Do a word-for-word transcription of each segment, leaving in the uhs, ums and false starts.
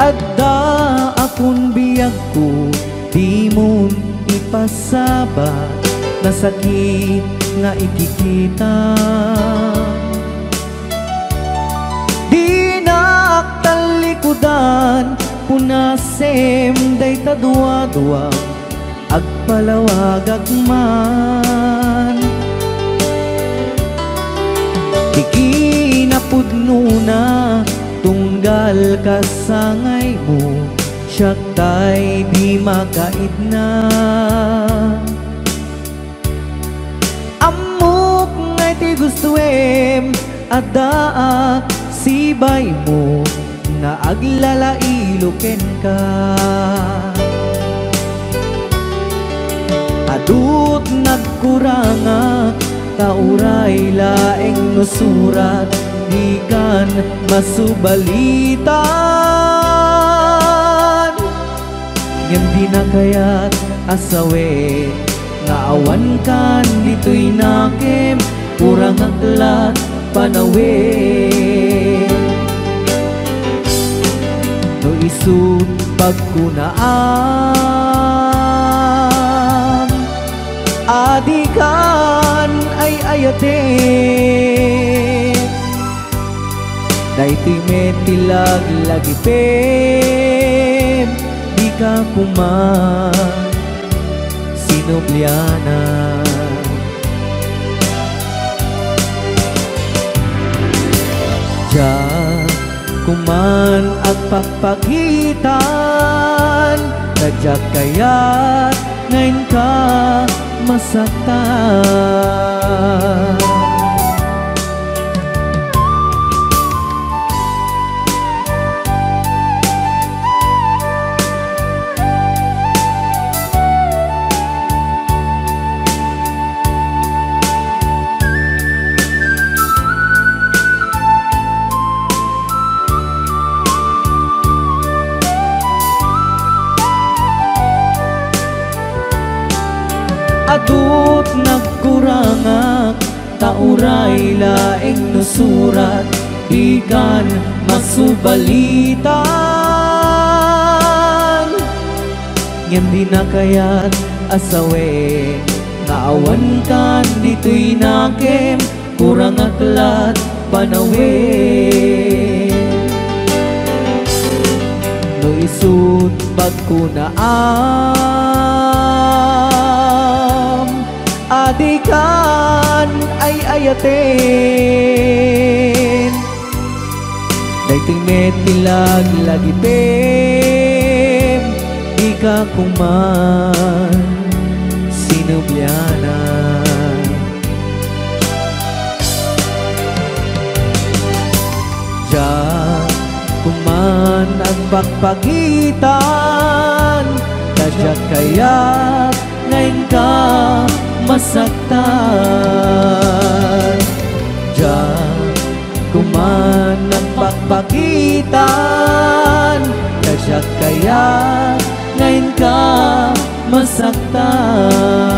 Adda a kun biagko, dimon ipasabat, nasakit nga ikikita. Dinak tallikudan, punasem dayta duadua, agpalawagak man. Ti kinapudnona, tunggal kasangaymo, siak tay di makaidna. Ammok nga iti gustoem, addaak sibaymo nga aglalailo kenka. Adut nagkurangak, ta uray laeng no surat, dikan masubalitan. Ngem dina kayat a sawen nga awankan ditoy nakem, kurangak la panawen. No isut' pagkunaam a dikan ay-ayaten, daytoy met ti laglagipem, dika koma sinublianan. Diak koman agpakpakitan, ta diak kayat nga inka masaktan. Adut nagkurangak, ta uray laeng no surat, dikan masubalitan. Ngem dina kayat a sawen nga awankan ditoy nakem, kurangak la't panawen. No isut' pagkunaam a dikan ay-ayaten, daytoy met ti laglagipem, dika koman sinublianan. Diak koman agpakpakitan, ta diak kayat nga inka masaktan. Diak koman agpakpakitan, ta diak kayat nga inka masaktan.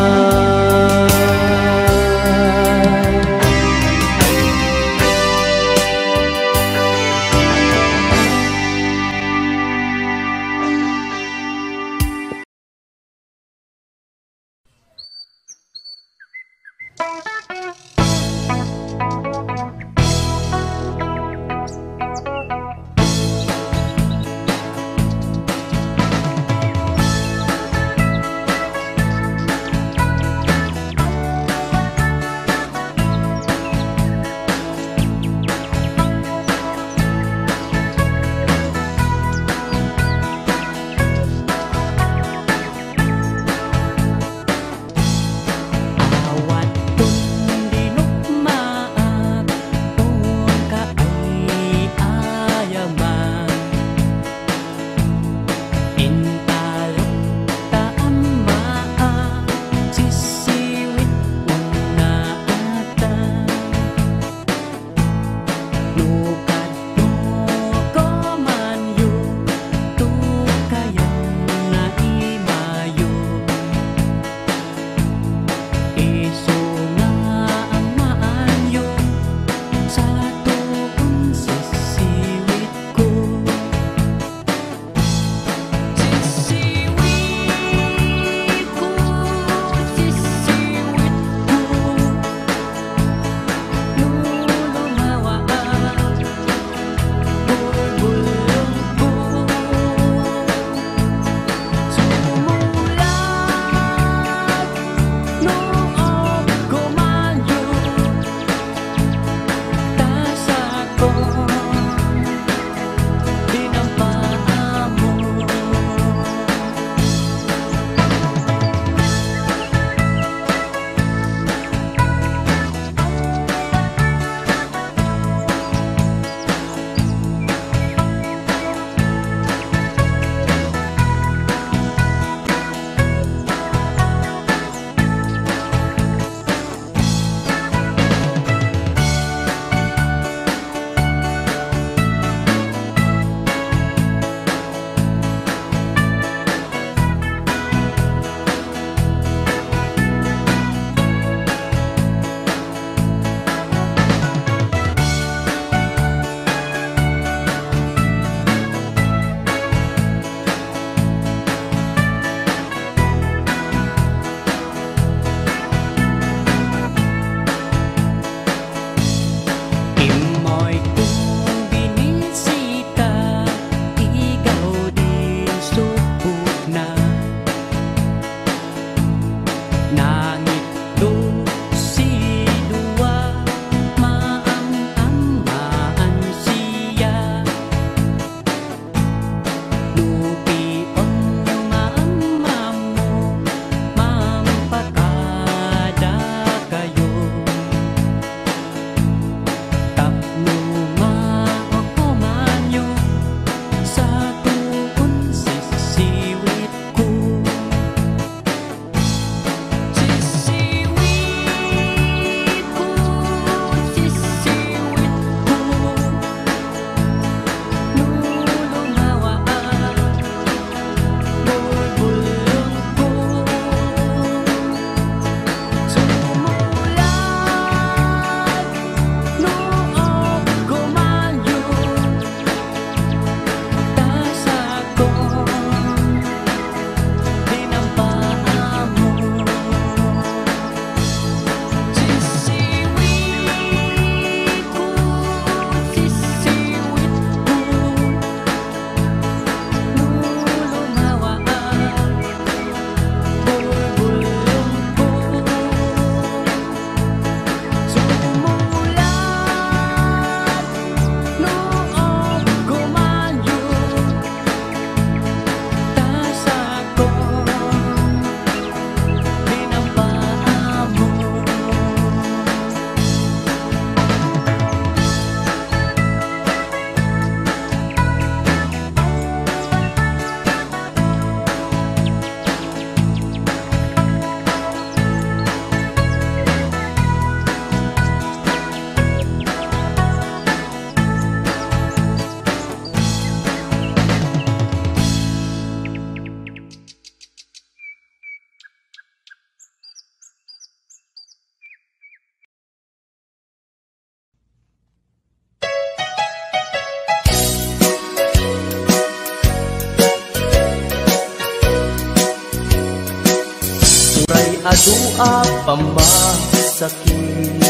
Adu a pamasakit,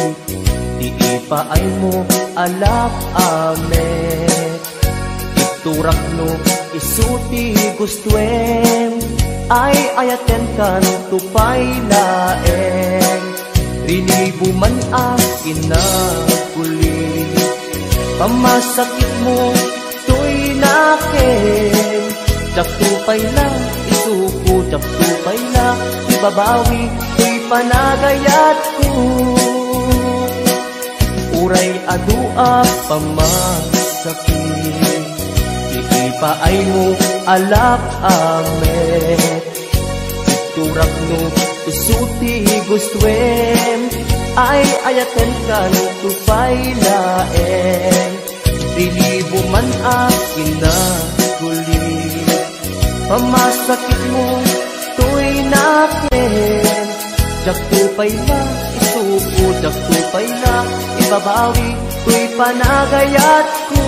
ti ipaaymo a lak-amek. Iturakno isu ti gustuem, ay-ayatenkan to pay laeng. Rinibo man a kinaguli, pamasakitmo toy nakem. Diakto pay la isuko, diakto pay la ibabawi toy panagayatko. Uray adu a pamasakit, ti ipaaymo a lak-amek. Iturakno isu ti gustuem, ay-ayatenkan to pay laeng. Rinibo man a kinaguli, pamasakitmo toy nakem. Diakto pay la isuko, diakto pay la ibabawi toy panagayatko.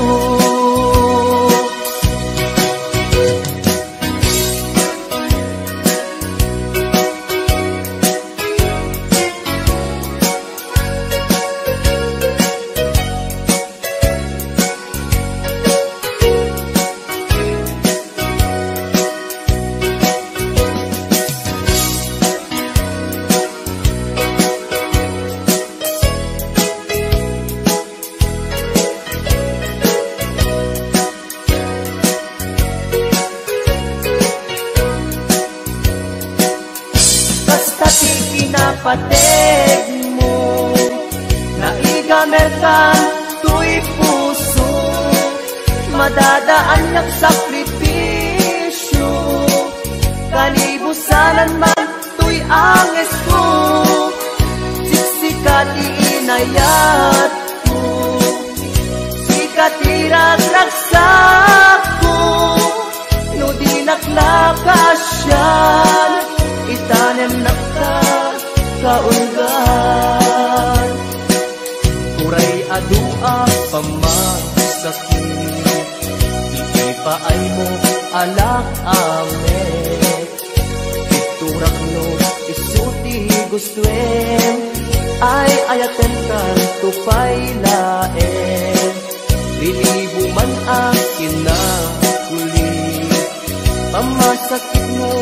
Kasta ti kinapategmo, naigamerkan toy puso, madadaannak sakripisio, kanibusanan man toy angesko, siksika ti inayatko. Sika ti ragragsakko, no dinak la kasian, itanemnak ta kaunggan. Uray adu a pamasakit, ti ipaaymo a lak-amek. Iturakno isu ti gustuem, ay-ayatenkan to pay laeng. Rinibo man a kinaguli, pamasakitmo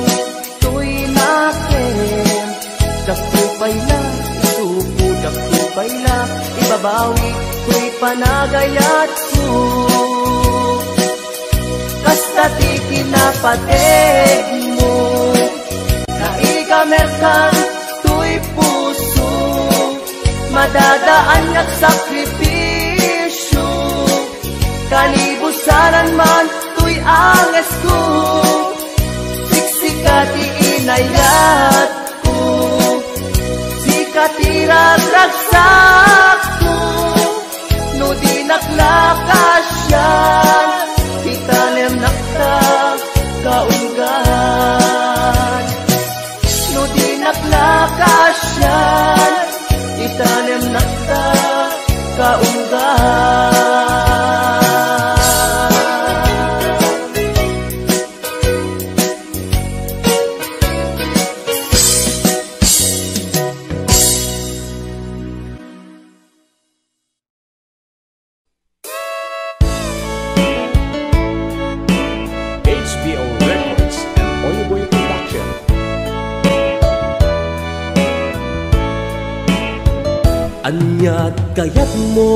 toy nakem. Diakto pay la isuko, diakto pay la ibabawi toy panagayatko. Kasta ti kinapategmo, naigamerkan toy puso, madadaannak sakripisio, kanibusanan man toy angesko. Siksika ti inayatko, sika ti ragragsakko. No dinak la kasian, itanemnak ta kaunggan. No dinak la kasian, itanemnak ta kaunggan. H B O Records and Oyoboy Production. Ania ti kayatmo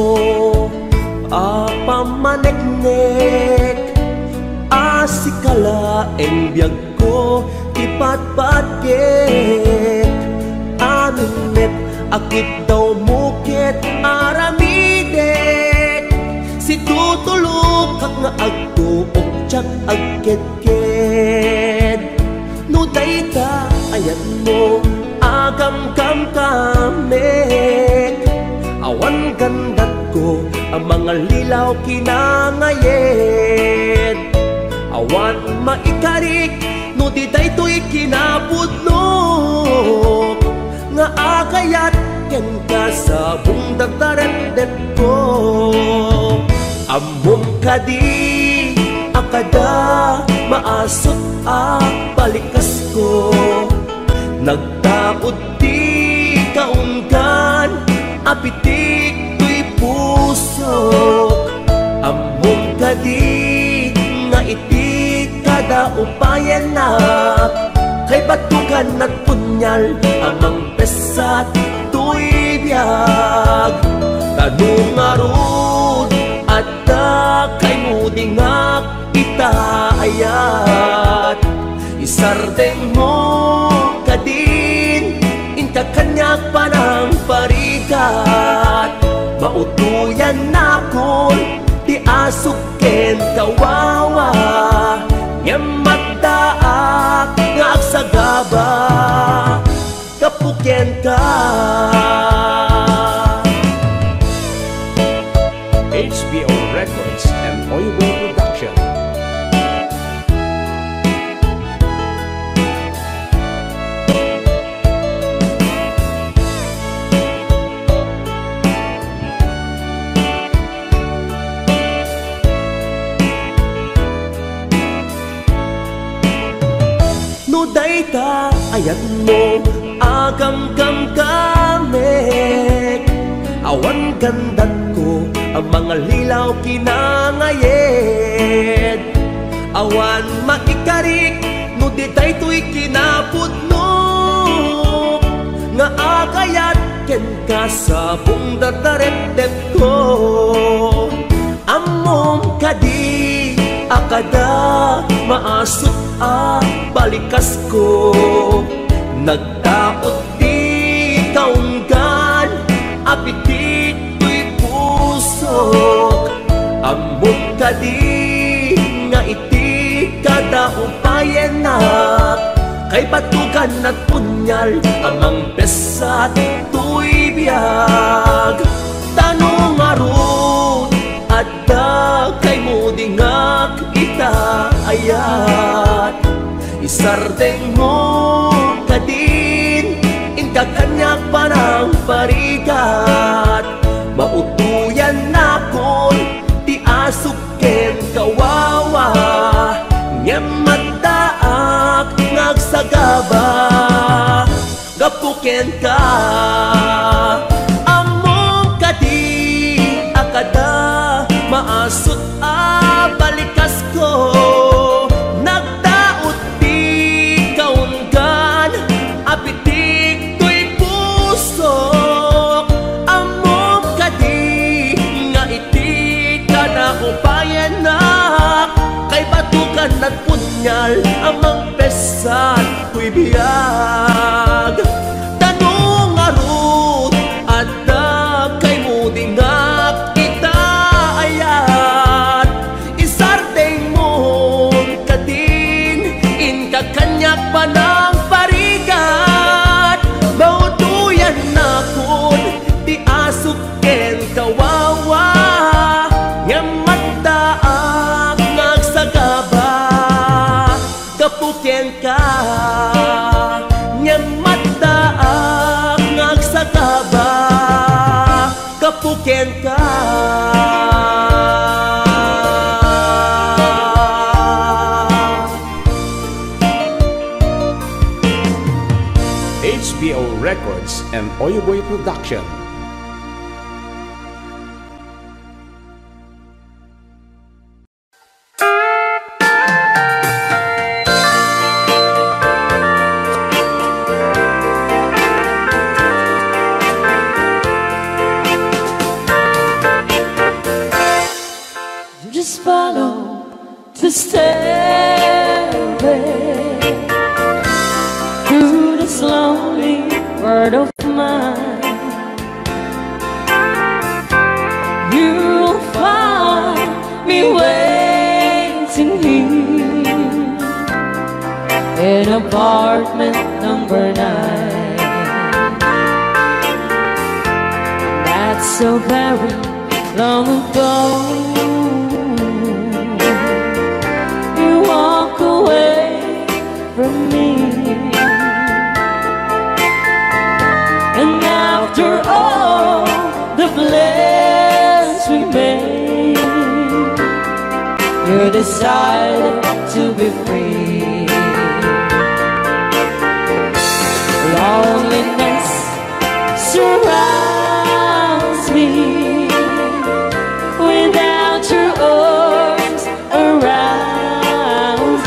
a pammaneknek a sika laeng biag ko ti patpatgek. Amin met a kidawmo ket aramidek. Situtulokak nga agtuok diak agkedked. No dayta ayatmo a kamkamkamek, awan gandatko a mangallilaw kinangayet. Awan maikarik no di daytoy kinapudnok nga agayat kenka sa bungdagtarendetko. Ammom kadi a kada maasut a balikasko, Nagtaud ti kaunggan a pitik toy pusok. Ammom kadi nga iti kada upayennak, kay batugan nagpunial a mangpessat toy biag. Ta no ngarud adda kay mudingak ita ayat, isardengmo kadin, inka kaniak panangparigat. Mautoyannakon ti asuk ken kawawa, ngem addaak nga agsagaba gapu kenka. H B O Records and Oiboy Production. No dayta ayatmo a gamgamgamek, awan gandatko a mangalilaw kinangayed. Awan maikarik no di daytoy kinapudno nga agayat kenka sa bungdatarettetko. Ammom kadi a kada maasut a balikasko, nagtaud ti kaunggan a pitik toy pusok. Ammom kadi nga iti kada upayennak, kay batugan nagpunial a mangpessat toy biag. Ta no ngarud adda kay mudingak ita ayat, isardengmo kadin, inka kaniak panangparigat. Mautoyannakon ti asuk ken kawawa, ngem addaak nga agsagaba gapu kenka. Ammom kadi a kada maasut a balikasko, nagtaud ti kaunggan a pitik toy pusok. Ammom kadi nga iti kada upayennak, kay batugan nagpunial a mangpessat toy biag. Ta no ngarud adda kay mudingak ita ayat, isardengmon kadin, inka kaniak panangparigat. Mautoyannakon ti asuk ken kawawa, ngem addaak nga agsagaba gapu kenka, ngem addaak nga agsagaba gapu kenka. H B O Records and Oyoboy Production. Just follow the stairway through this lonely world of mine. You'll find me waiting here in apartment number nine. That's so very long ago. You walk away from me. And after all the plans we made, you decided to be free.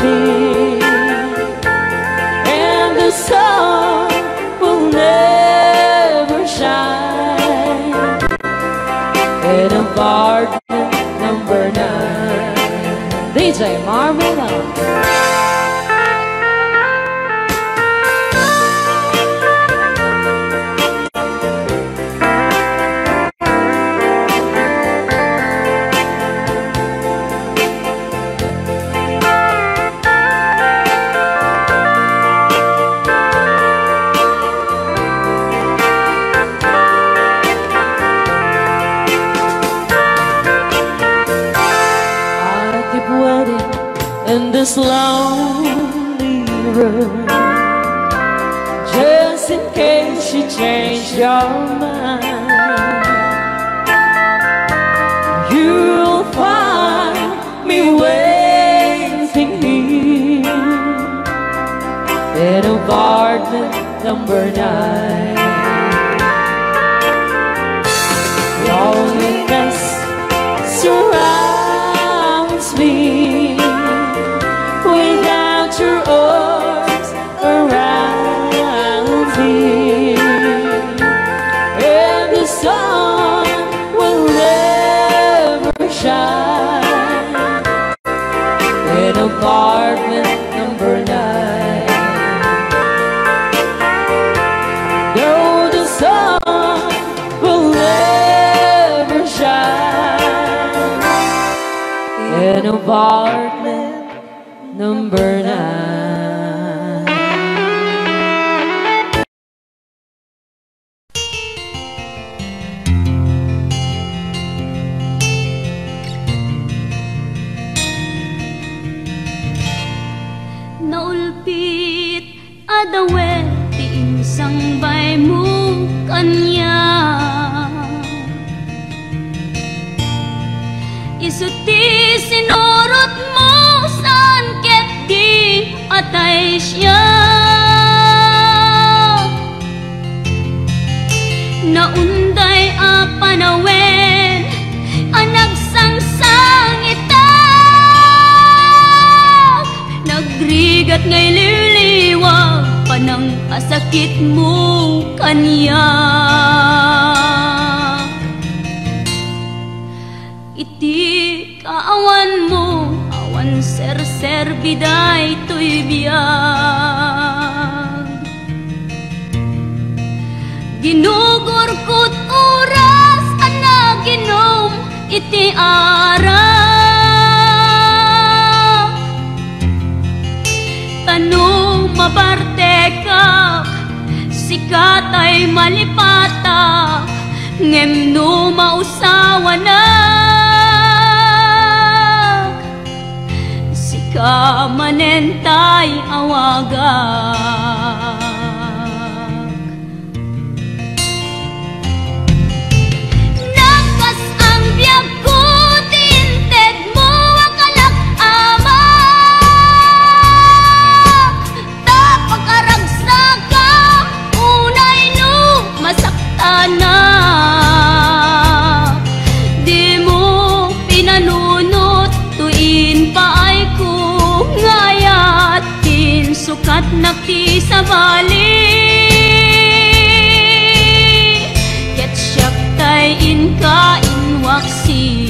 me, and the sun will never shine in apartment number nine. D J Marvin Love. I keep waiting in this lonely room, just in case you change your mind. You'll find me waiting here in apartment number nine. Loneliness surrounds me without your arms around me, and the sun will never shine in apartment number nine. No, the sun will never shine in apartment number nine. Naulpit a dawet ti insangbaymo kaniak. Isu ti sinurotmo saan ket di atay siak. Naunday a panawen a nagsangsangitak, nagrigat nga iliwliwag panang a sakitmo kaniak. Iti kaawanmo, awan serserbi daytoy biag. Ginugurkot oras a naginom iti arak. Ta no mabartekak, sika tay malipatak, ngem no mausawanak, sika manen tay awagak. Nagkas-ang biagko ti intedmo a kalak-amak. Ta pakaragsakak unay no masaktanak. Dimo pinanunot toy impaayko nga ayat. Insukat nak ti sabali, ket siak tay inka inwaksi.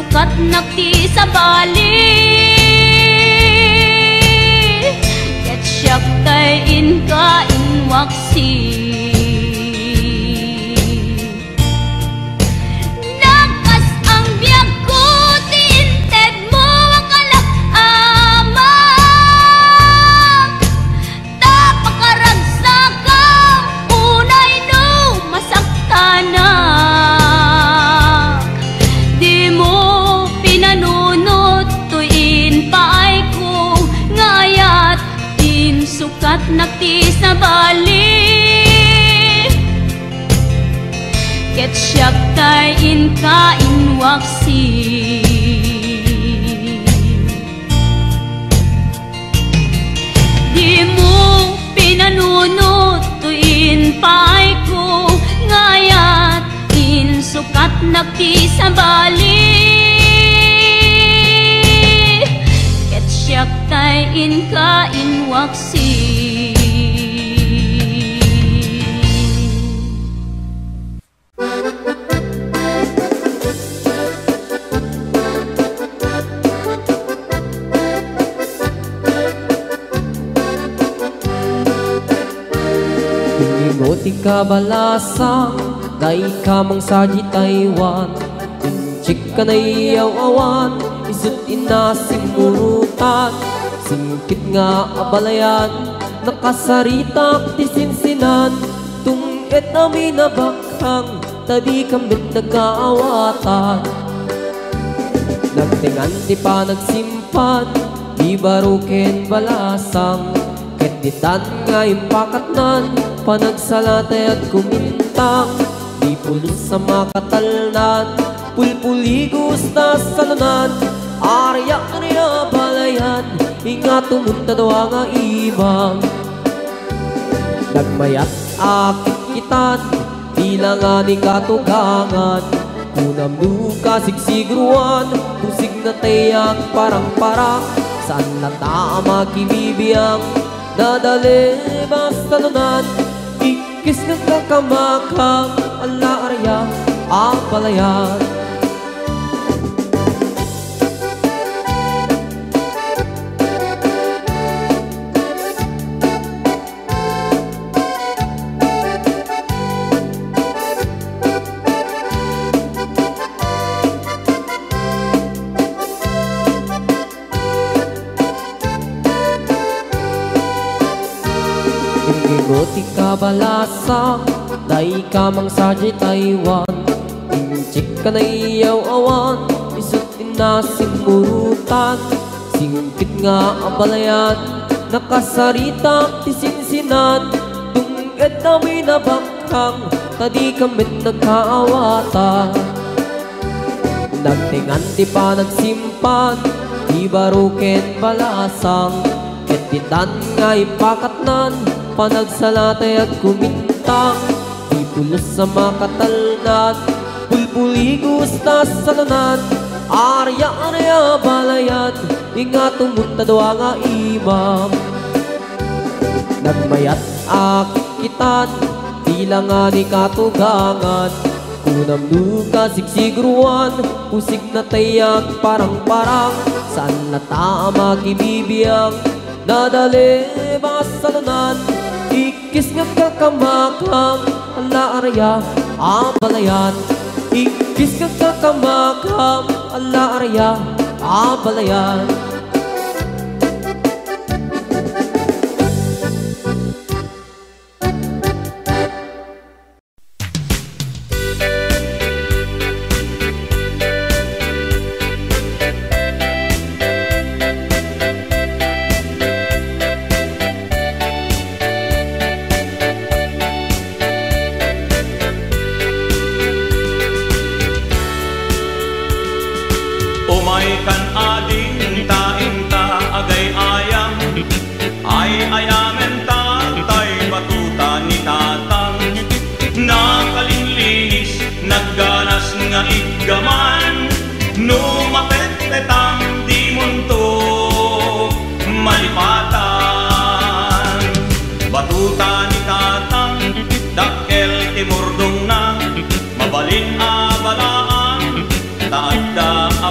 Sukatnak ti sabali, ket siak tay inka inwaksi. Nagkas-ang biagko ti intedmo a kalak-, Ama. Ta pakaragsakam unay no masaktanak. Dimo pinanunot toy impaayko nga ayat, insukatnak ti sabali. Ket siak tay inka inwaksi. Dimo pinanunot toy impaayko nga ayat, insukatnak ti sabali. Ket siak tay inka inwaksi. Imminggo ti kabalasang, dayka mangsa diay Taiwan. Inchikka naiyaw-awan, isut' inna simmurutan. Singpet nga abalayan, nakasaritak ti sinsinan. Tung-et amin a bakhang, ta dikam met nagkaawatan. Nagtengan ti panagsimpan, ti baro ken balasang, ket ditan nga impakatnan, panagsala tay agkumintang, di pulos a makatalnan, pulpuligos ta salunan, ariak ni abalayan, ingato met ta dua nga imam. Nagmayat a kitkitan, ti langa ni katugangan, kunam no kasigsigruan, pusigna tay agparangparang, saan latta a makibibiang, nadalem a salunan, ikkis nga kakamakam, ala aria, abalayan. Imminggo ti kabalasang, dayka mangsa diay Taiwan. Inchikka naiyaw-awan, isut' inna simmurutan. Singpet nga abalayan, nakasaritak ti sinsinan. Tung-et amin a bakhang, ta dikam met nagkaawatan. Nagtengan ti panagsimpan, ti baro ken balasang, ket ditan nga impakatnan, panagsala tay agkumintang, di pulos a makatalnan, pulpuligos ta salunan, aria, aria, balayan, ingato met ta dua nga imam. Nagmayat a kitkitan, ti langa ni katugangan, kunam no kasigsigruan, pusigna tay agparangparang, saan latta a makibibiang, nadalem a salunan, ikkis nga kakamakam, ala aria, abalayan, ikkis nga kakamakam, ala aria, abalayan. Umay kan ading ta inta agay-ayam. Ay-ayamen ta tay batuta ni Tatang. Nakalinlinis, nagganas nga iggaman. No mapetpetam, dimonto malipatan. Batuta ni Tatang, dakkel ti murdongna. Mabalin a balaan, ta adda a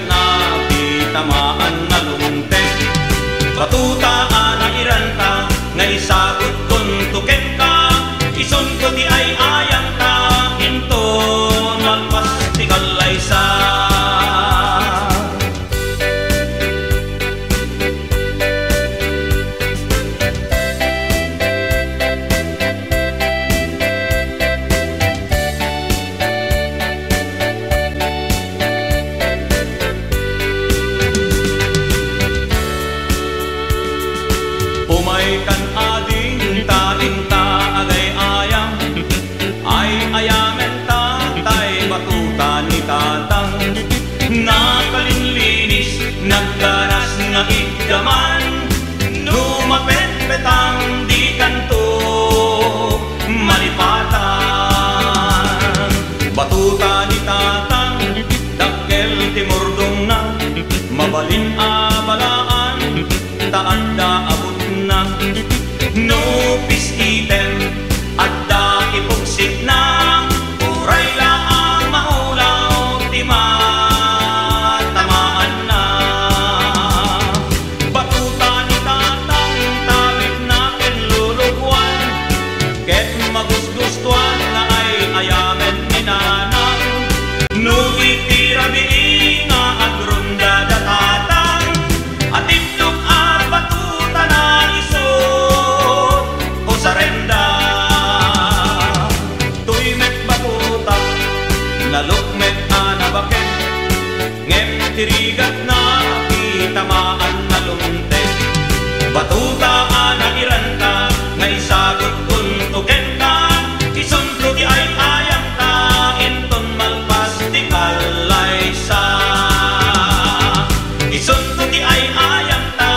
Nakitamaan nga lungtek, batuta a nairanta, nga isagutkonto kenka, isunto ti ay-ayamta, inton malpas ti kallaysa. Umaykan ading ta inta agay-ayam, ay-ayamen ta tay batuta ni Tatang. Nakalinlinis, nagganas nga iddaman, no mapetpetang dikanto malipatan. Batuta ni Tatang, dakkel ti murdongna, mabalin a balaan, ta adda abutna. No pis-item, adda ipugsitna, uray la a maulaw ti matamaanna. Batuta ni Tatang, tawidna ken luluboan, ket magusgustoan nga ay-ayamen ni Nanang. No iti rabii nga agrondada Tatang, atiplok a batuta na isu, usarenda. Toy met batuta, nalukmet a nabaket, ngem ti rigatna, nakitamaan nga lungtek. Batuta a nairanta, nga isagutkonto kenka, isunto ti ay-ayamta, inton malpas ti kallaysa. Isunto ti ay-ayamta,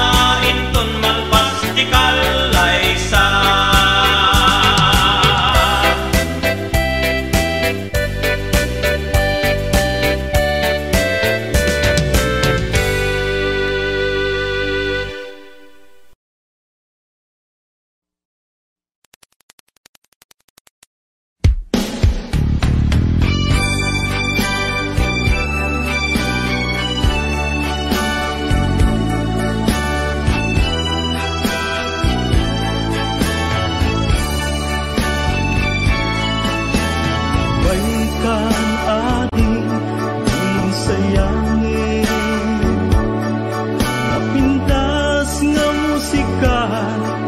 inton malpas ti kallaysa. Baikan adi, di sayangin. Napintas nga musika,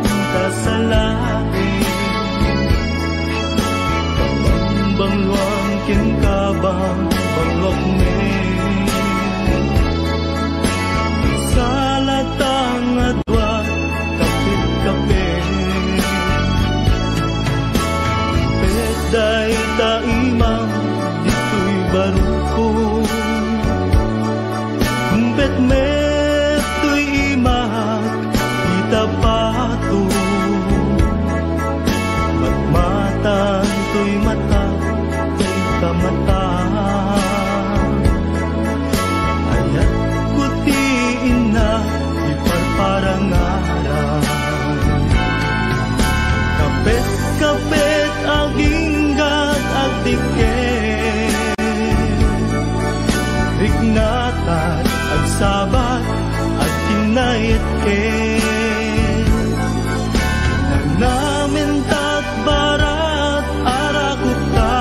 inta sa langit. Bang-, bangluang ken kabang, bangluak men. Salatang adua, kapit-kapit. Kapit dayta imak, ditoy barukko. Kumpet met toy imak, ita pato. Matmatan toy mata, ita mata. Ayatko ti inna, iparparangaran. Kapet-kapet aginggat agdiket. Riknatat, agsabat, agkinnayetket. Nanamintat barat arakupta.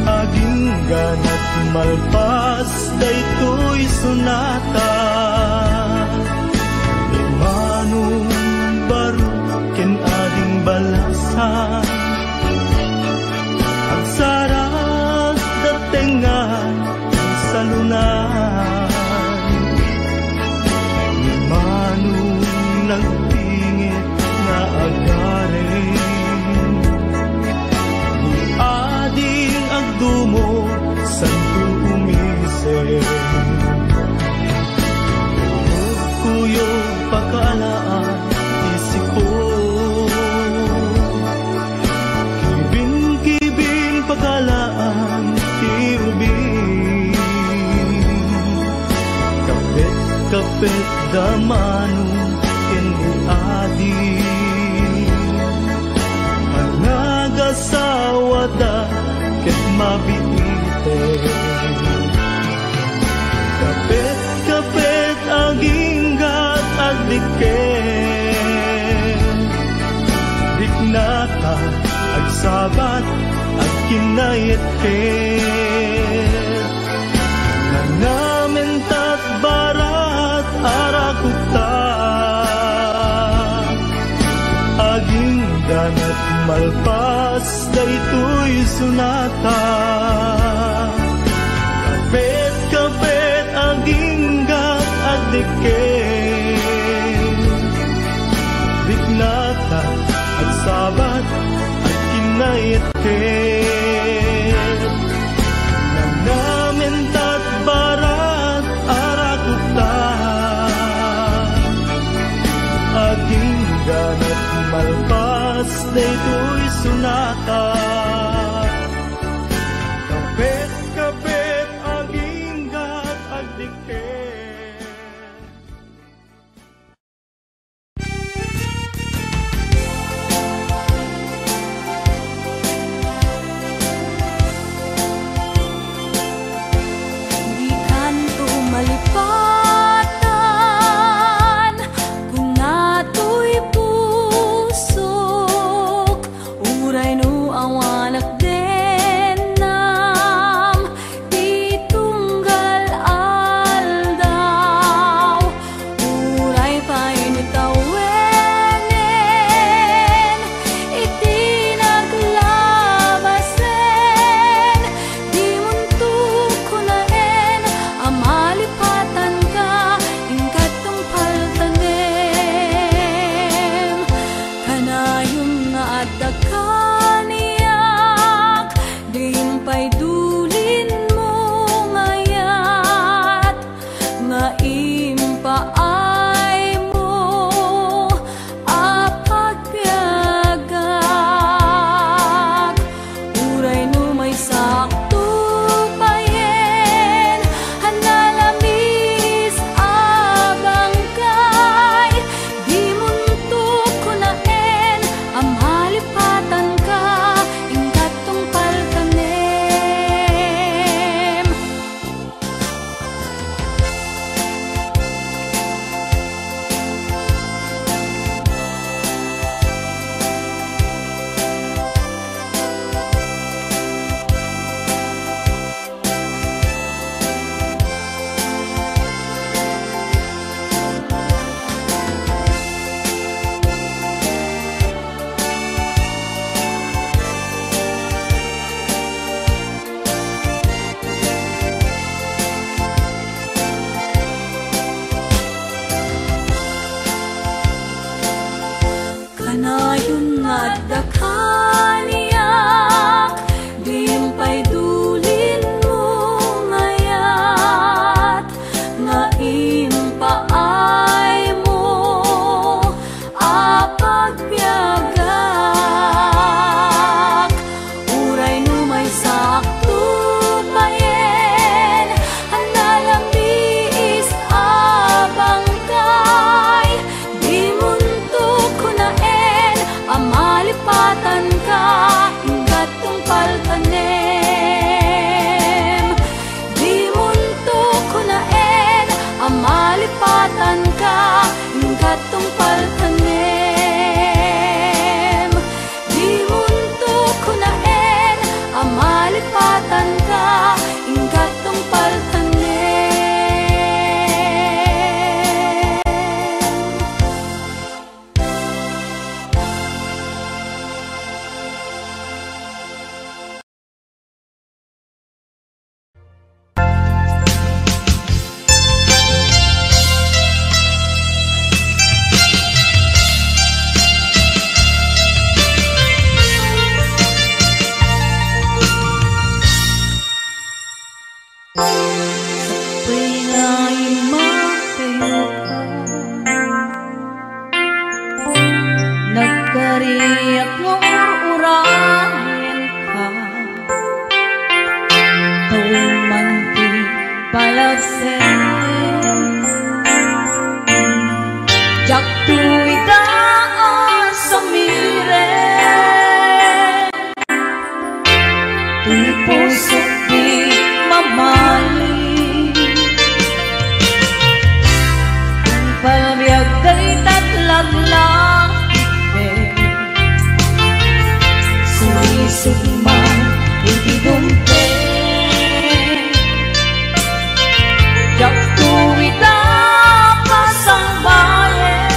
Agingganat malpas daytoy sonata. Ni Manong Barok ken Ading Balasan. Agsarag da tengnga ti salonan. Ni Manong nagpingit nga agaring. Ni Ading agdumog santo umisip. Kuyog pakaalaan ti sipon. Kibin-kibin pakaalaan ti ubing. Kapet-kapet da Manong ken ni Adi. Managasawada ket mabiiten. Daytoy sonata. Kapet-kapet, aginggat, agdikdikkel. Riknata, agsabat, agkinnaetket. Nagnamenta'd barat, arakupta. Agingga met malpas daytoy sonata. Kapet-kapet, aginggat, agdikdikkel. Dikanto malipatan, kuna toy pusok, uray no awanak dennam ti tunggal aldaw. Uray pay ni tawenen iti naglabasen, dimonto kunaen a malipatanka, inkaton paltanem. Kanayon nga adda kaniak, diin pay dulinmo nga ayat, nga impaaymo a pagbiagak. Uray no maysakto payen a nalamiis a bangkay, dimonto kunaen a malipatanka, inkaton paltanem. Kanayon nga adda kaniak, diin pay dulinmo nga ayat, nga impaaymo a pagbiagak. Uray no maysakto payen a nalamiis a bangkay, dimonto kunaen a malipatanka, inkaton paltanem. Dimonto kunaen a malipatanka, inkaton paltanem. Dimonto kunaen a malipatanka, inkaton paltanem. Sapay nga immakayo ka, nagkariak nga ur-urayenka. Tawen man ti palagsen, diakto ita a samiren. Ti pusok di mamali. Palbiag dayta laglagipem. Sulisog man iti dumteng. Diakto ita pasangbayen.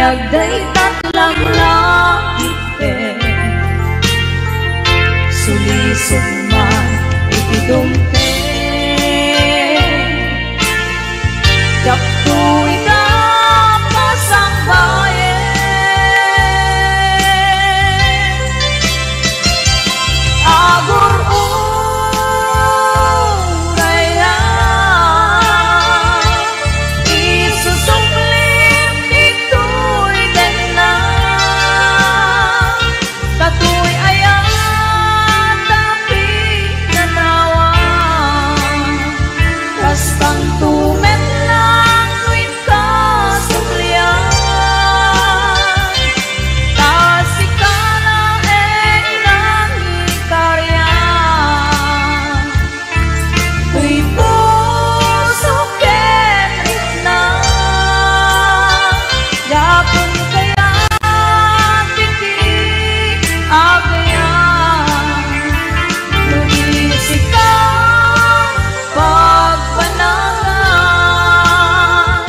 Dagdayta ti langlagipen, sulisog man iti dumteng. Diak toy ka pasangbayen. Agur-uray la, isusuplit ditoy denna. Katoy aya ta pinanawan, kas tanto met lang no inkasubli. Ta sika laeng nangikarian. Toy puso ket rikna, gapu kayat iti agayam. No di sika pagbanagan,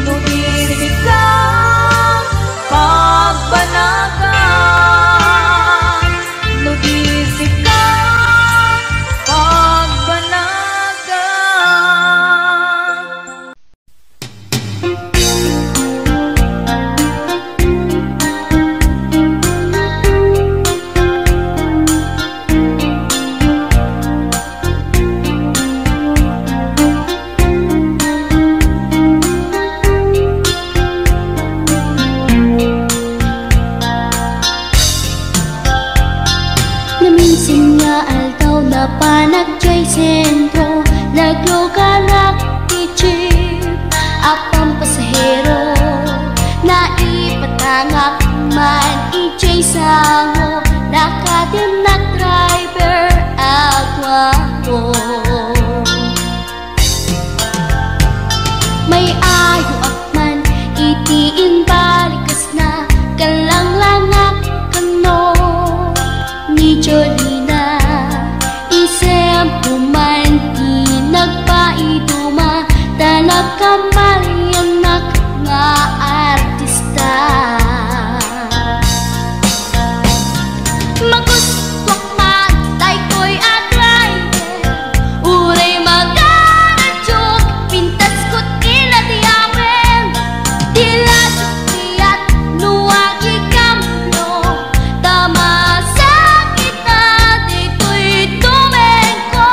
no di sika pagbanagan, no di sika pagbanagan. Naminsan nga aldaw, napanak jay sentro, naglugarak ti jeep a pampasahero. Naipatangak man ijay sango, nakatimnak driver a guapo. May-ayoak man iti imbalikesna, kallanglangak kano ni Jolina. Isemko man ti nagpaiduma, ta nakamaliannak nga artista. Magustuak man daytoy a driver, uray magaradio, pintasko ti ladiawen. Di la diak no agikambio, ta masakit a ditoy tumengko.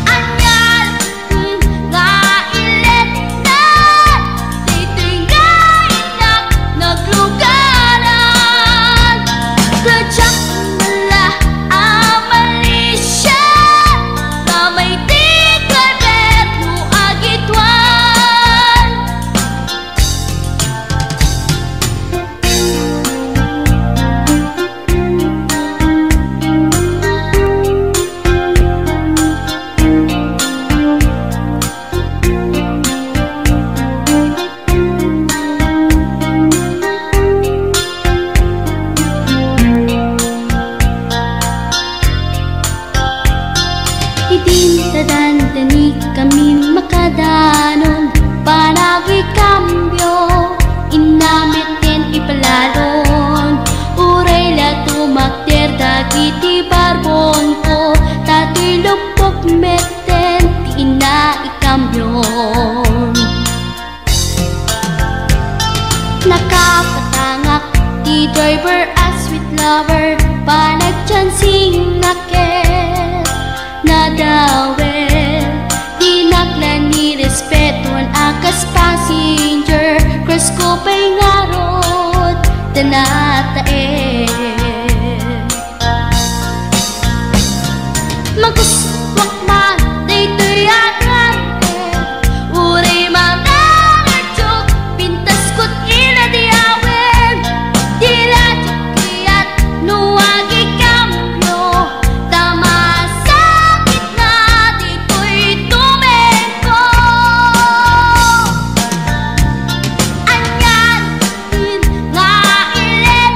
Ania nga iletnan, ditoy nga innak naglugaran. Kadiak la a malisia, ta may ti driver no agituan. Idin ta dandani kami makadanon, panagikambio, inna met ti ipalalon. Uray la tumakder dagiti barbonko, ta toy luppok metten ti inna ikambion. Nakapatangak ti driver a sweet lover, panagchancingna ket nadawel. Dinak la nirespetuan a kas passenger, crush ko pay ngarud ta nataeng. Magustuak man daytoy a driver, uray magaradio, pintasko ti ladiawen. Di la diak kayat no agikambio, ta masakit a ditoy tumengko. Ania nga ilet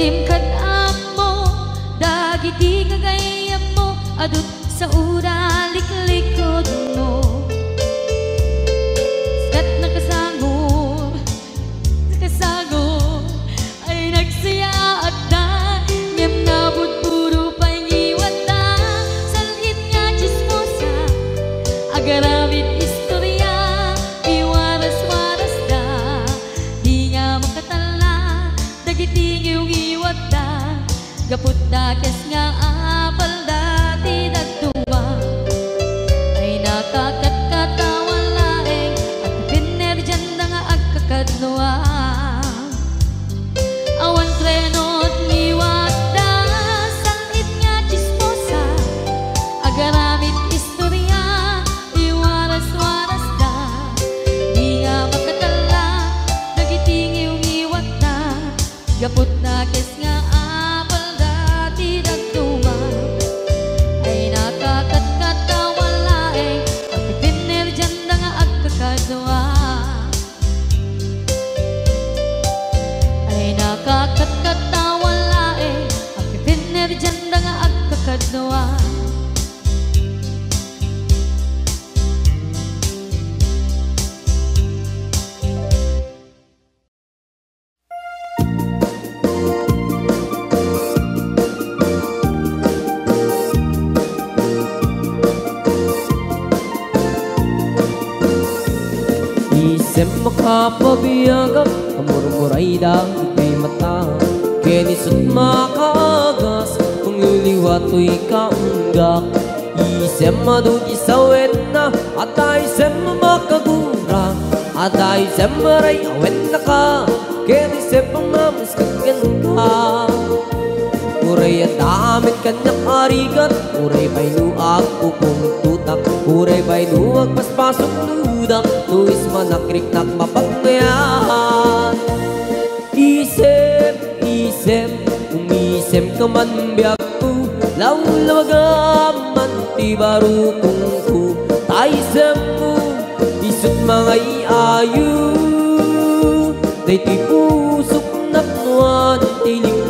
Sim kad ammo, dagiti gagayyemmo, adut sa uda liklikudmo. Ket nakasangor, nakasangor, ay nagsayaatda, ngem nabudbudo pay ngiwatda, sal-it nga tsismosa, agaramid istoria, iwaras-warasda, di nga makatalla, dagiti ngiwngiwatda, gapu ta kes nga apalda ti dadduma. Ay nakakatkatawan laeng, agpipinnerdianda nga agkakadnoan. Awan treno ti ngiwatda, sal-it nga tsismosa, agaramid istoria, iwaras-warasda, di nga makatalla, dagiti ngiwngiwatda, gapu ta kes nga apalda ti dadduma. Ay nakakatkatawan laeng, agpipinnerdianda nga agkakadua. Ay nakakatkatawan laeng, agpipinnerdianda nga agkakadua. Isem makapabiagak, amurmurayda iti mata. Ken isut makaagas, mangliwliwa toy kaunggak. Isem adu ti sawenna, adda isem makagura, adda isem ray awennaka, ken isem mamamusket kenka. Uray adda amin kaniak a rigat, uray pay no agpupungtotak, uray pay no agpaspasok dudak, no ismanak riknak mapagmayat. Isem, isem, umisemka man biagko, lawlawagam man ti barukongko, ta isemmo, isut mangay-ayo, daytoy pusok napnoan ti limduk.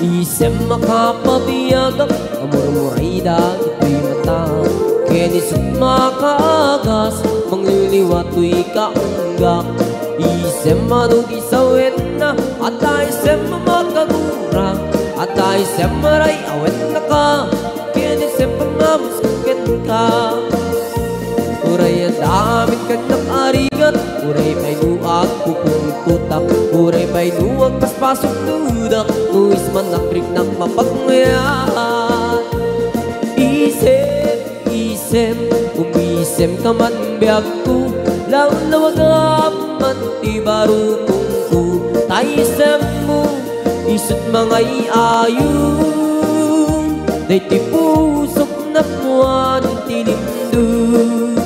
Isem makapabiagak, amurmurayda iti mata. Ken isut makaagas, mangliwliwa toy kaunggak. Isem adu ti sawenna, adda isem makagura, adda isem ray awennaka, ken isem mamamusket kenka. Uray adda amin kaniak a rigat, uray pay no agpupungtotak, uray pay no agpaspasok dudak, no ismanak riknak mapagmayat. Isem, isem, umisemka man biagko, lawlawagam man ti barukongko, ta isemmo, isut mangay-ayo, daytoy pusok napnoan ti limduk.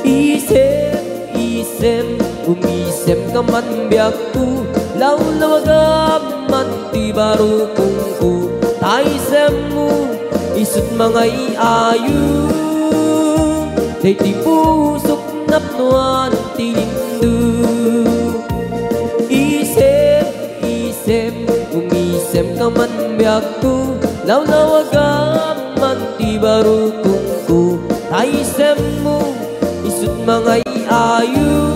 Isem, isem, umisemka man biagko, lawlawagam man ti barukongko, ta isemmo, isut mangay-ayo, daytoy pusok napnoan ti limduk. Isem, isem, umisemka man biagko, lawlawagam man ti barukongko, ta isemmo, isut mangay-ayo,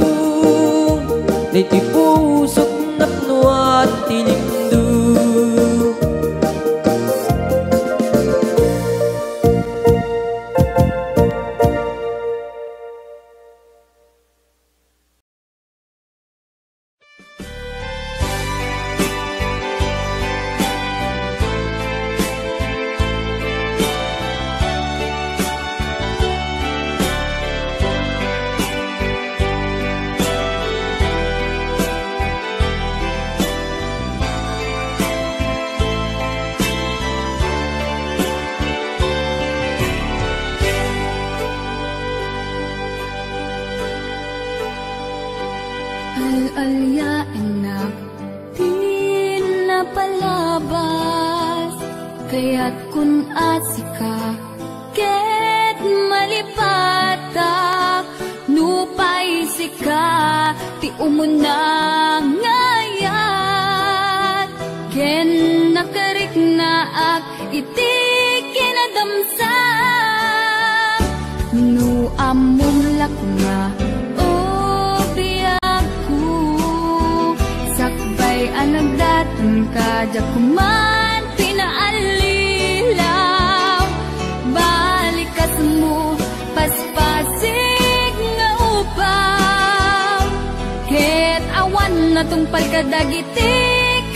daytoy pusok napnoan ti limduk. Al-aliaennak ti napalabas, kayatkon a sika ket malipatak, nupay sika ti umuna nga ayat, ken nakariknaak iti kinadamsa. No ammom la koma, o biagko, sakbay a nagdaton ka, diak man pinaallilaw. Balikasmo, paspasig nga ubaw, ket awan natungpal kadagiti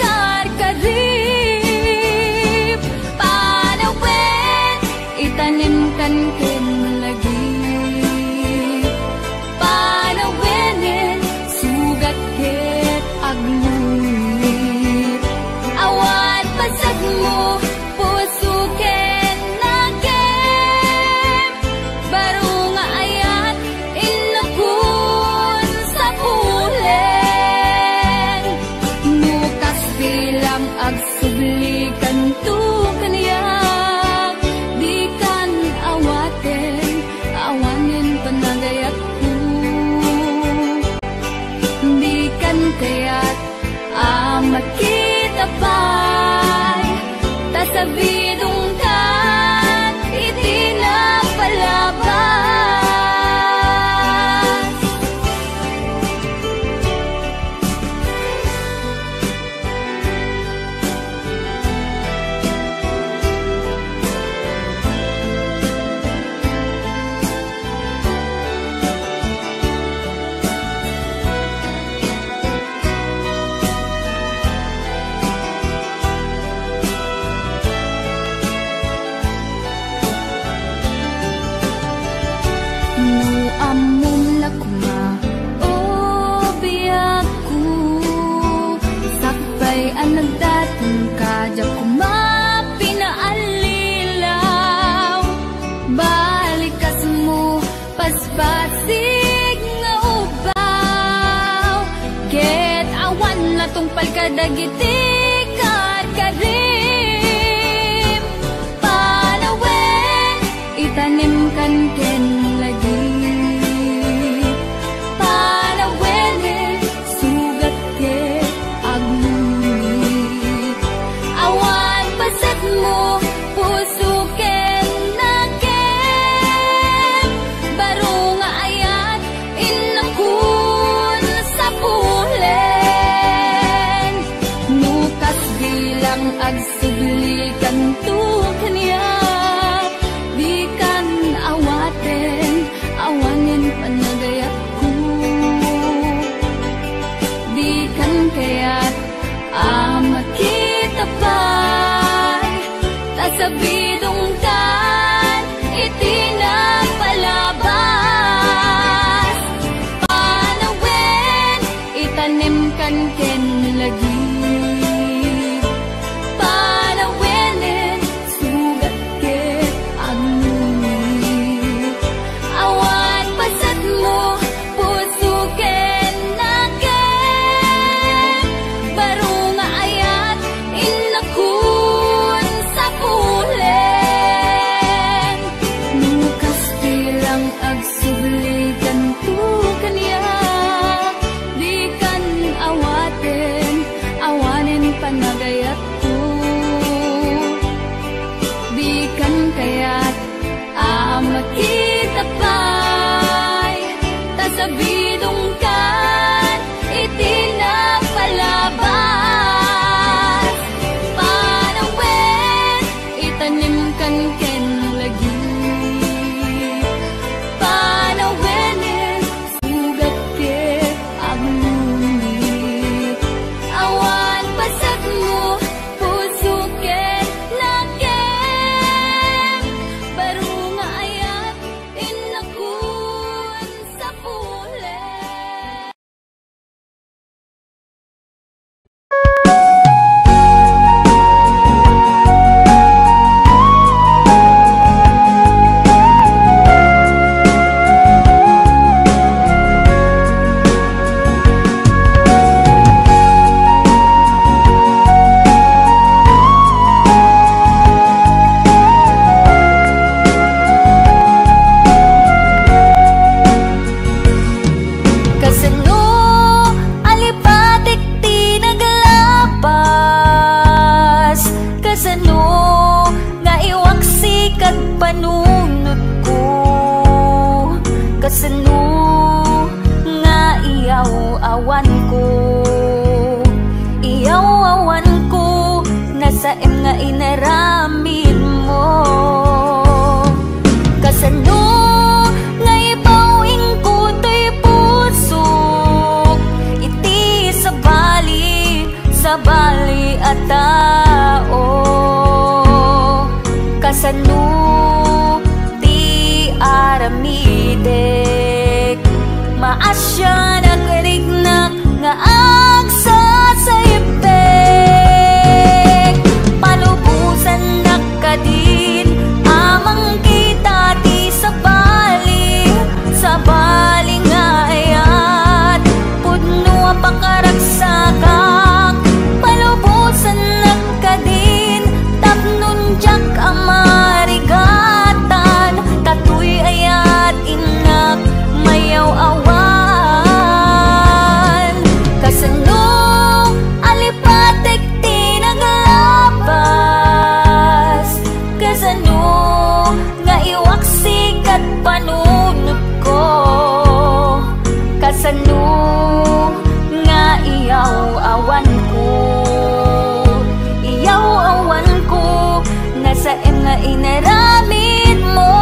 karkarib. Panawen, itanimkan ken lagip. Panawenen, sugat ket aglungit. Awan pasekmo, puso ken nakem. Baro nga ayat, innakon sapulen. No kas bilang agsubli kanto kaniak, dikan awaten, awanen panagayatko. Dikan kayat a makita pay, ta sabidongkan iti napalabas. No ammom la koma, o biagko, sakbay a nagdaton ka, diak koma pinaallilaw. Balikasmo, paspasig nga ubaw, ket awan natungpal kadagiti karkarim. Panawen, itanimkan ken lagip. Panawenen, sugat ket aglungit. Awan pasekmo, puso ken nakem. Baro nga ayat, innakon sapulen. No kas bilang ag Sino nga iyaw-awanko? Iyaw-awanko, nasaem nga inaramidmo. Kasano nga ibaw-ingko toy pusok iti sabali, sabali a tao? Kasano ti aramidek? Maasian a kariknak nga agsasaipek. Palubosannak kadin a mangkita ti sabali, sabali nga ayat. Pudno a pakaragsakak, palubosannak kadin tapno diak a marigatan, ta toy ayat innak mayaw-awan. Kasano a lipatek ti naglabas? Kasano nga iwaksik ket panunotko? Kasano nga iyaw-awanko? Iyaw-awanko, nasaem nga inaramidmo.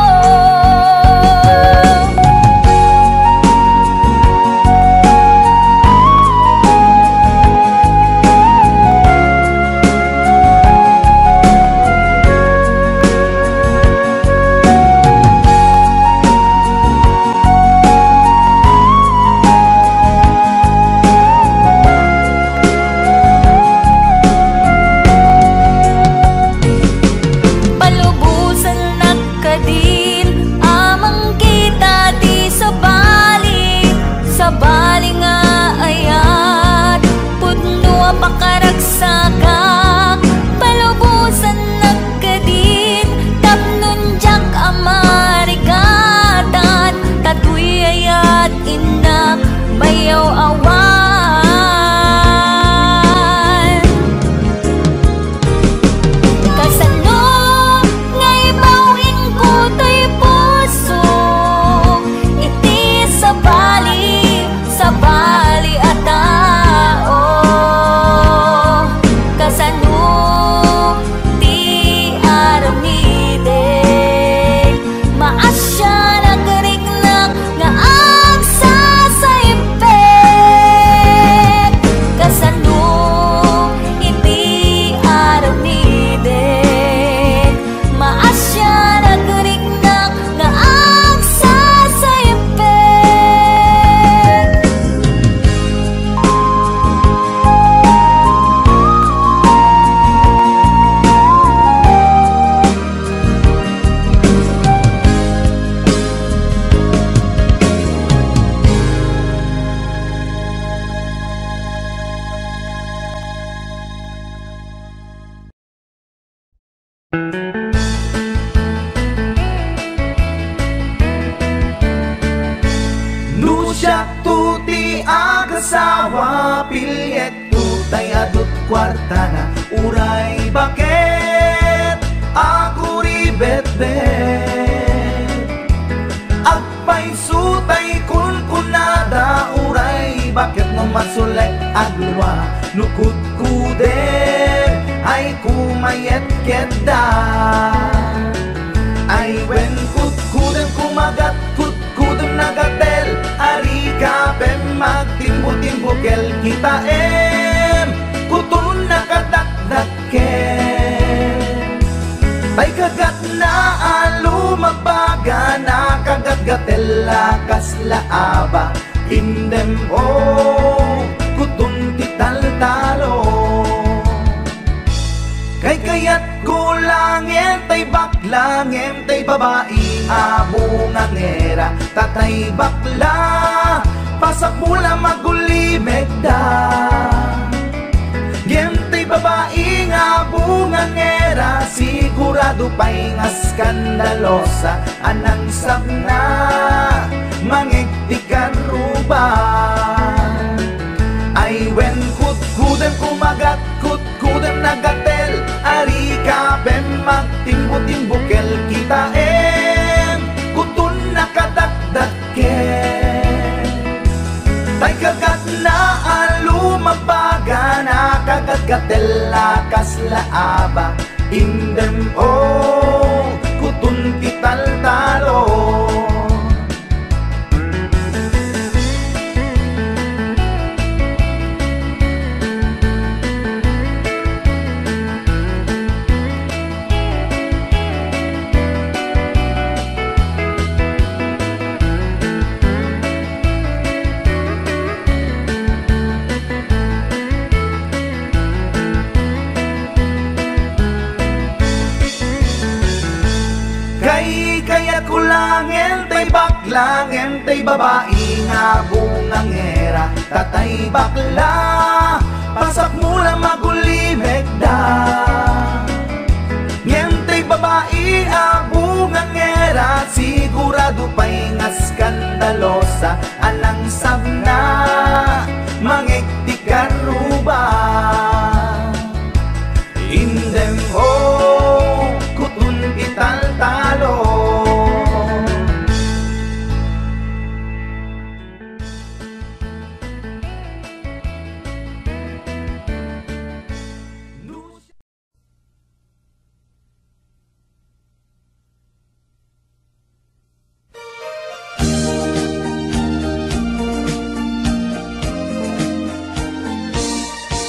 Palubosannak kadin a mangkita ti sabali, sabali nga ayat. Pudno a pakaragsakak, palubosannak kadin tapno diak a marigatan, ta toy ayat innak mayaw-awan. Kasano nga ibaw-ingko toy pusok iti sabali, sabali a tao? Kasano ti aramidek? Maasian a kariknak nga agsasaimbek. Kasano iti aramidek? Maasian a kariknak nga agsasaimbek. No siakto ti agasawa, pilieto tay adut kuartana, uray baket a kuribetbet. Agpayso tay kunkunada, uray baket no masulek agluwa, no kudkudem ay kumayet ketda. Ay wen, kudkudem kumagat, kudkudem nagatel, arika pem magtimbo-timbo kel kitaem, kuton nakadakdak ken. Tay kagatna a lumagbaga, nakagatgatel a kasla aba, indem o kuton ti taltalo. Kaykayatko la ngem tay bakla, ngem tay babai a bungangera, ta tay bakla, pasapul a magulimekda. Ngem tay babai nga bungangera, sigurado pay nga skandalosa, a nangsapna mangeg ti karruba. Ay wen, kudkudem kumagat, kudkudem nagatel, arika pem magtimbo-timbo kel kitaem, kuton nakadakdak ken. Gatella kasla aba, indem, oh, kutun ti taltalo. Kay, kay a kulangen tay bakla, ngem tay babai nga bungangera, ta tay bakla, pasapmula magulimekda. Ngem tay babai a bungangera, sigurado pay nga skandalosa, a nangsagna, mangeg ti karruba. Indem, oh, kutun ti taltalo.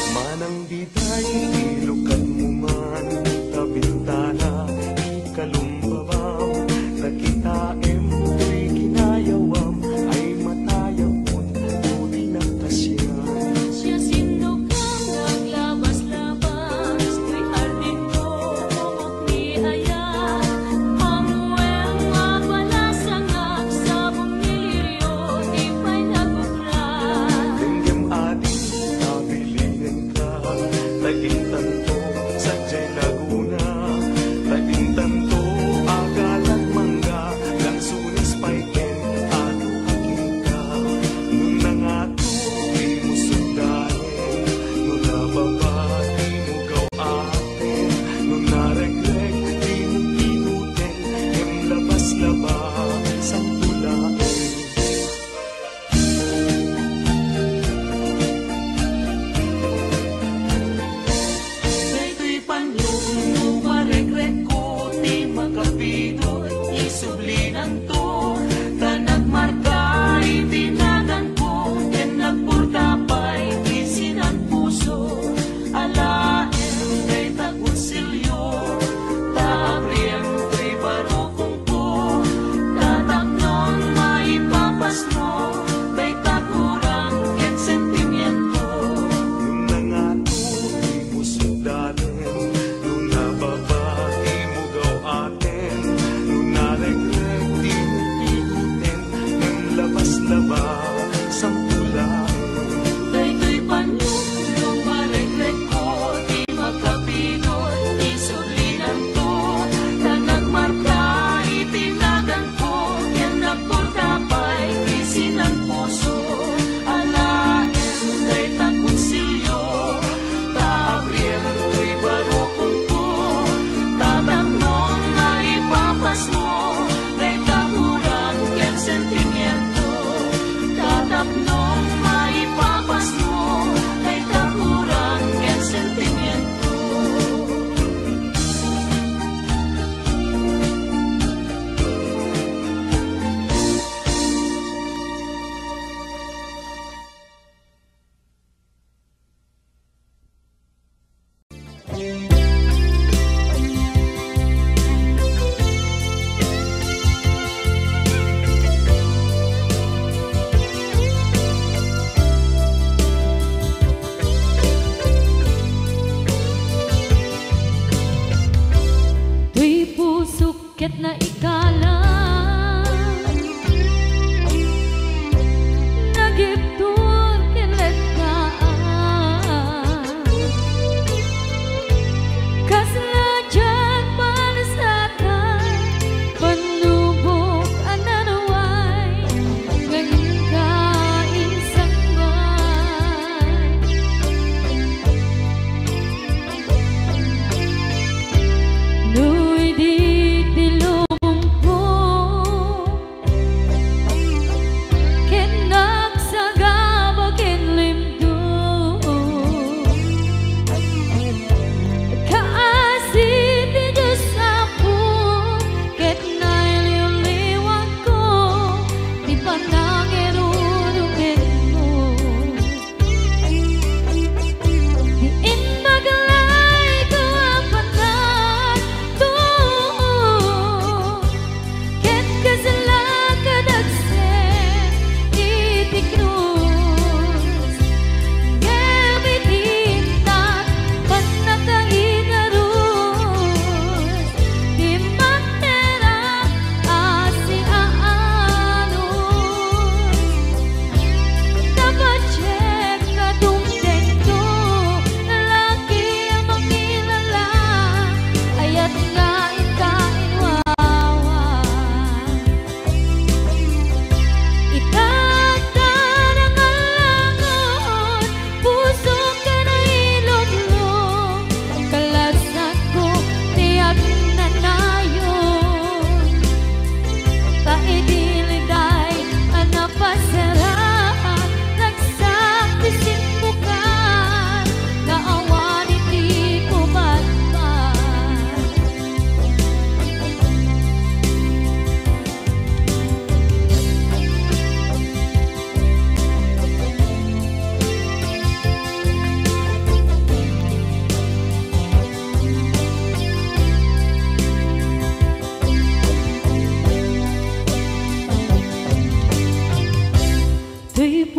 Manang diday, ilukatmo man ta bintana, ikalumbabaw, ta kitaem toy kinayawam, ay matayabon, no di nagkasian. Siasino ka nga aglabas-labas, toy hardin ko, ni aya, ammoem a balasang agsabong ni lirio, di pay naguklat. Denggem adi, abilinenka, ta intanto, sadiay Laguna, ta intanto, agalak mangga, langsunis pay ken adu a kinta. No nangato, dimo sungdanen, no nababa, dimo gaw-aten, no naregreg, dimo kinuten, ngem labas-labas, sangpulaen. Daytoy panion no marekrekko ti makapidot, isublinanto, ta nagmarka iti naganko, ken nagporta pay ti sinangpuso. Alaem dayta konsilio, ta abriem toy barukongko, ta tapnon maipapasno dayta kurang ken sentimiento. No nangato, dimo sungdanen, no nababa, dimo gaw-aten, no naregreg, dimo piguten, ngem labas-labas, sangpulaen. Daytoy panion no marekrekko, di makapidot, isublinanto, ta nagmarka iti naganko, ken nagporta pay ti sinangpuso. Alaem dayta konsilio, ta abriem toy barukongko, ta tapnon maipapasno dayta kurang ken sentimiento.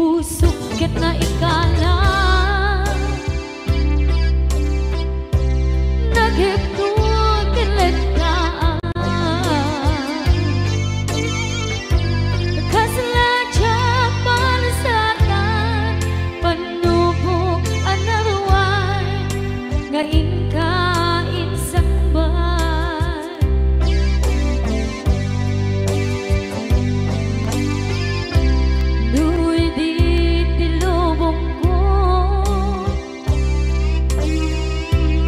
Pusok ket naikala, nagipno ket lettaan. Kasla diak malasatan, panubok a naruay nga inka insangbat. No idi ti lubongko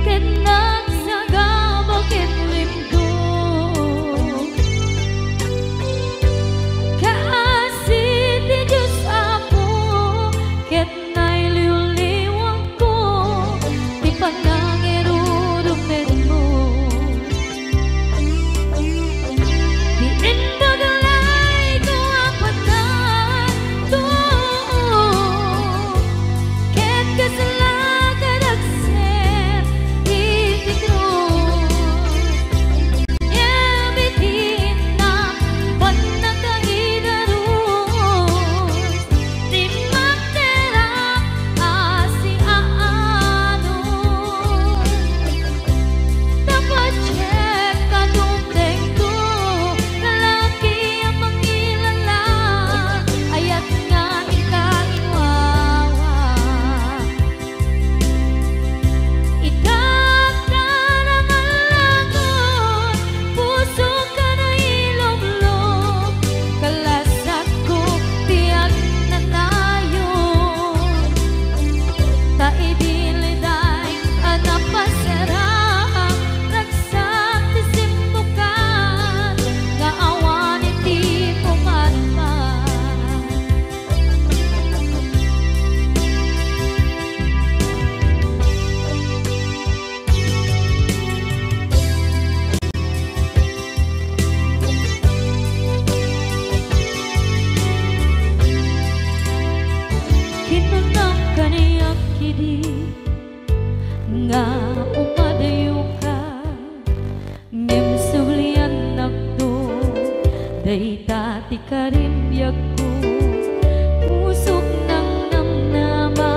ket nagsagaba ken limko, kaasi ti Dios, Apo, ket nailiwliwangko ti panangirurumenmo. Ti imbag layto a patay, ket kasla kadagsen iti krus. Ngem iti innak, bannaka idarus, dimmakterak a siaano. Tapatiyek a dumtengto, lalaki a mangilala, ayat nga inka inwawa. Itak ta nangalangon, pusok a nailublog, kalasakko ti agnanayon. Ta idi liday a napasarang, ragsak ti simmukan nga awan iti pumatpat. Kinunam kaniak idi nga umadayoka. Ngem subliannakto, dayta ti karimbiagko. Pusok nangnamnama,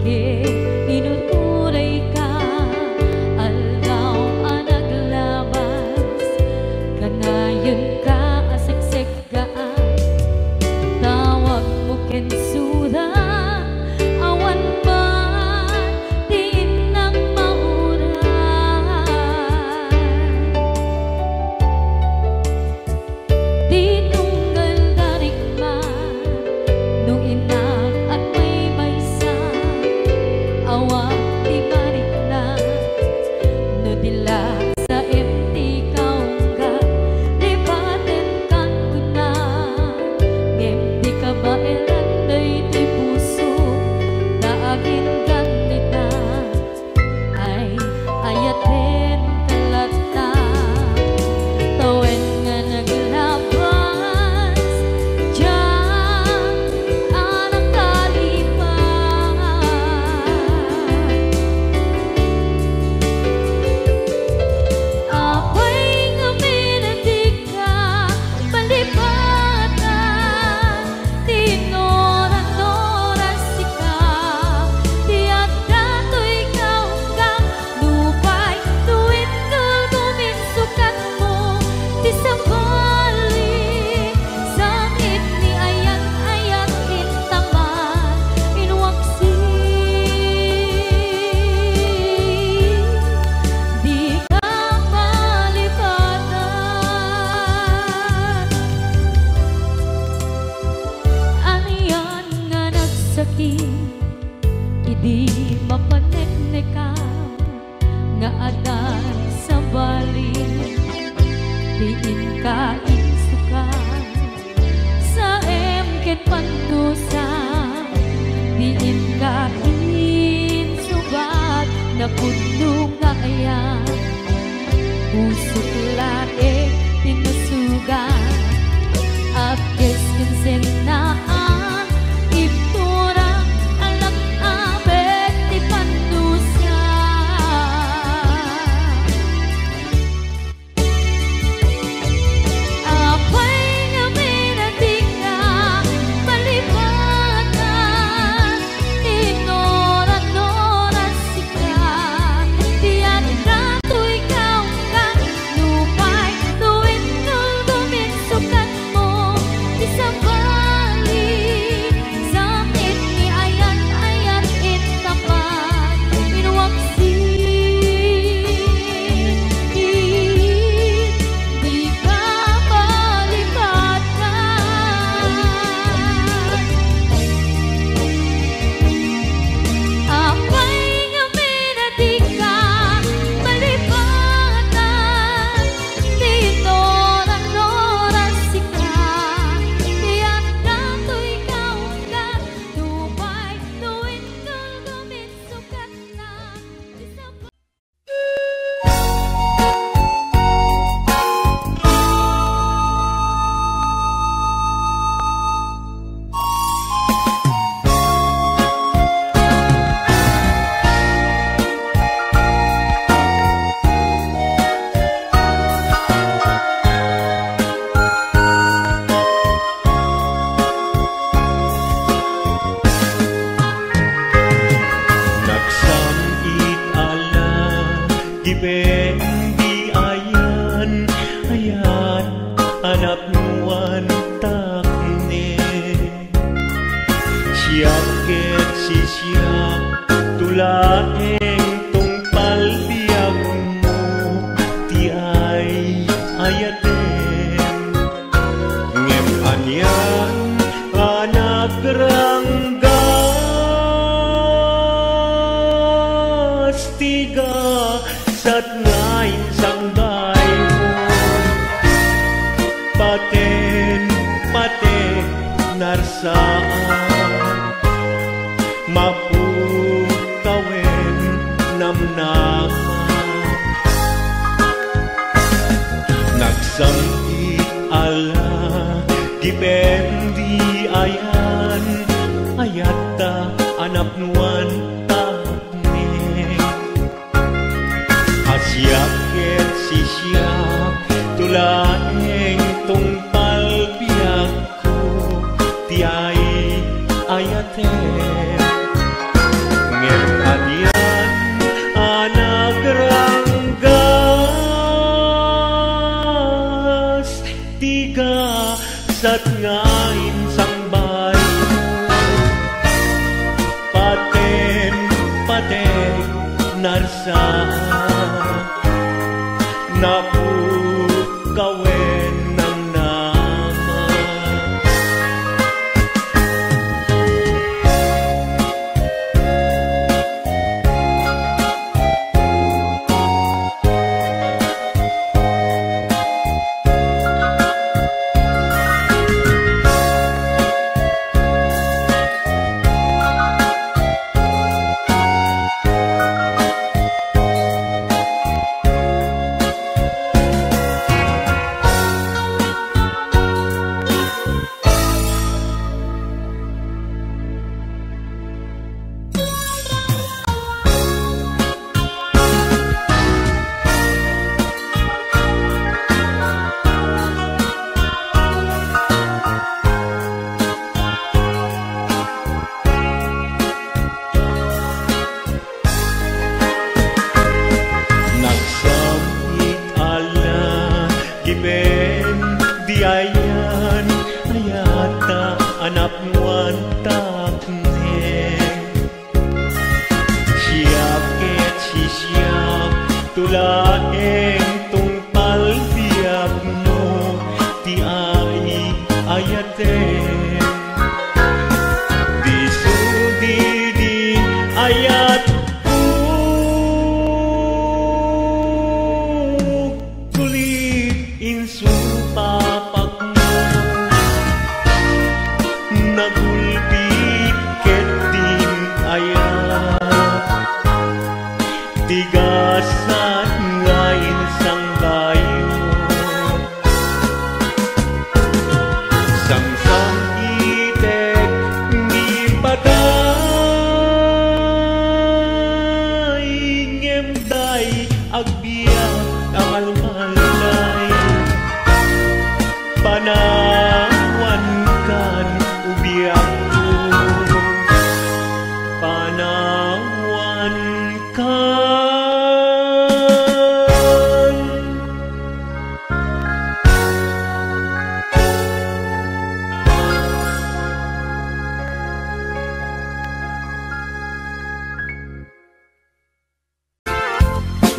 ket inuturayka. Aldaw a naglabas, kanayenka a seksek gaan. Tawagmo ken suda, awan man ti innak mauray. Ti tunggal darikma, no innak agmaymaysa, awan ti marikna. No di la saem ti kaungga, lipatenkan kuna. Ngem di kabaelan daytoy puso, ta aginggan dita. Ay, ayatenka latta. Tawen nga naglabas, diak a nakalipat. Apay ngamin a dika malipatan? Ti inuran-uran sika, ti adda toy kaunggam, nupay no inggulgom insukatmo ti sabali, sangit ni ayat-ayat intaman, inwaksi, dika malipatan. Anian nga nagsakit idi mapaneknekam, nga adda sabali ti inka insukat. Saem ket pandusa ti inka insubat, napudno nga ayat. Pusok laeng ti nasugat, apkes ken sennaan, ibturak a lak-aben ti pandusa. Apay ngamin a dika malipatan? Saan mapukawen namnama. Nagsam-it a la, dipendi ayan, ayatta a napnuan takne. A siak ket sisiak, tulaeng tungpal biagko ti ay-ayatek. Ngem anian a nagranggas ti gasat nga insangbaymo. Paten, paten, narsa, napukawen namnama. Nagsam-it a la, dipendi ayan, ayatta a napnuan takne. Siak ket sisiak, tulaeng tungpal biagmo ti ay-ayatek. Disu didi ayatko, kulit insupapakmo. Nagulpi ket din ayat ti gasat nga insangbaymo. Samsam-itek ni patay, ngem day agbiag a malmalay. Panawankan biagko, panawankan.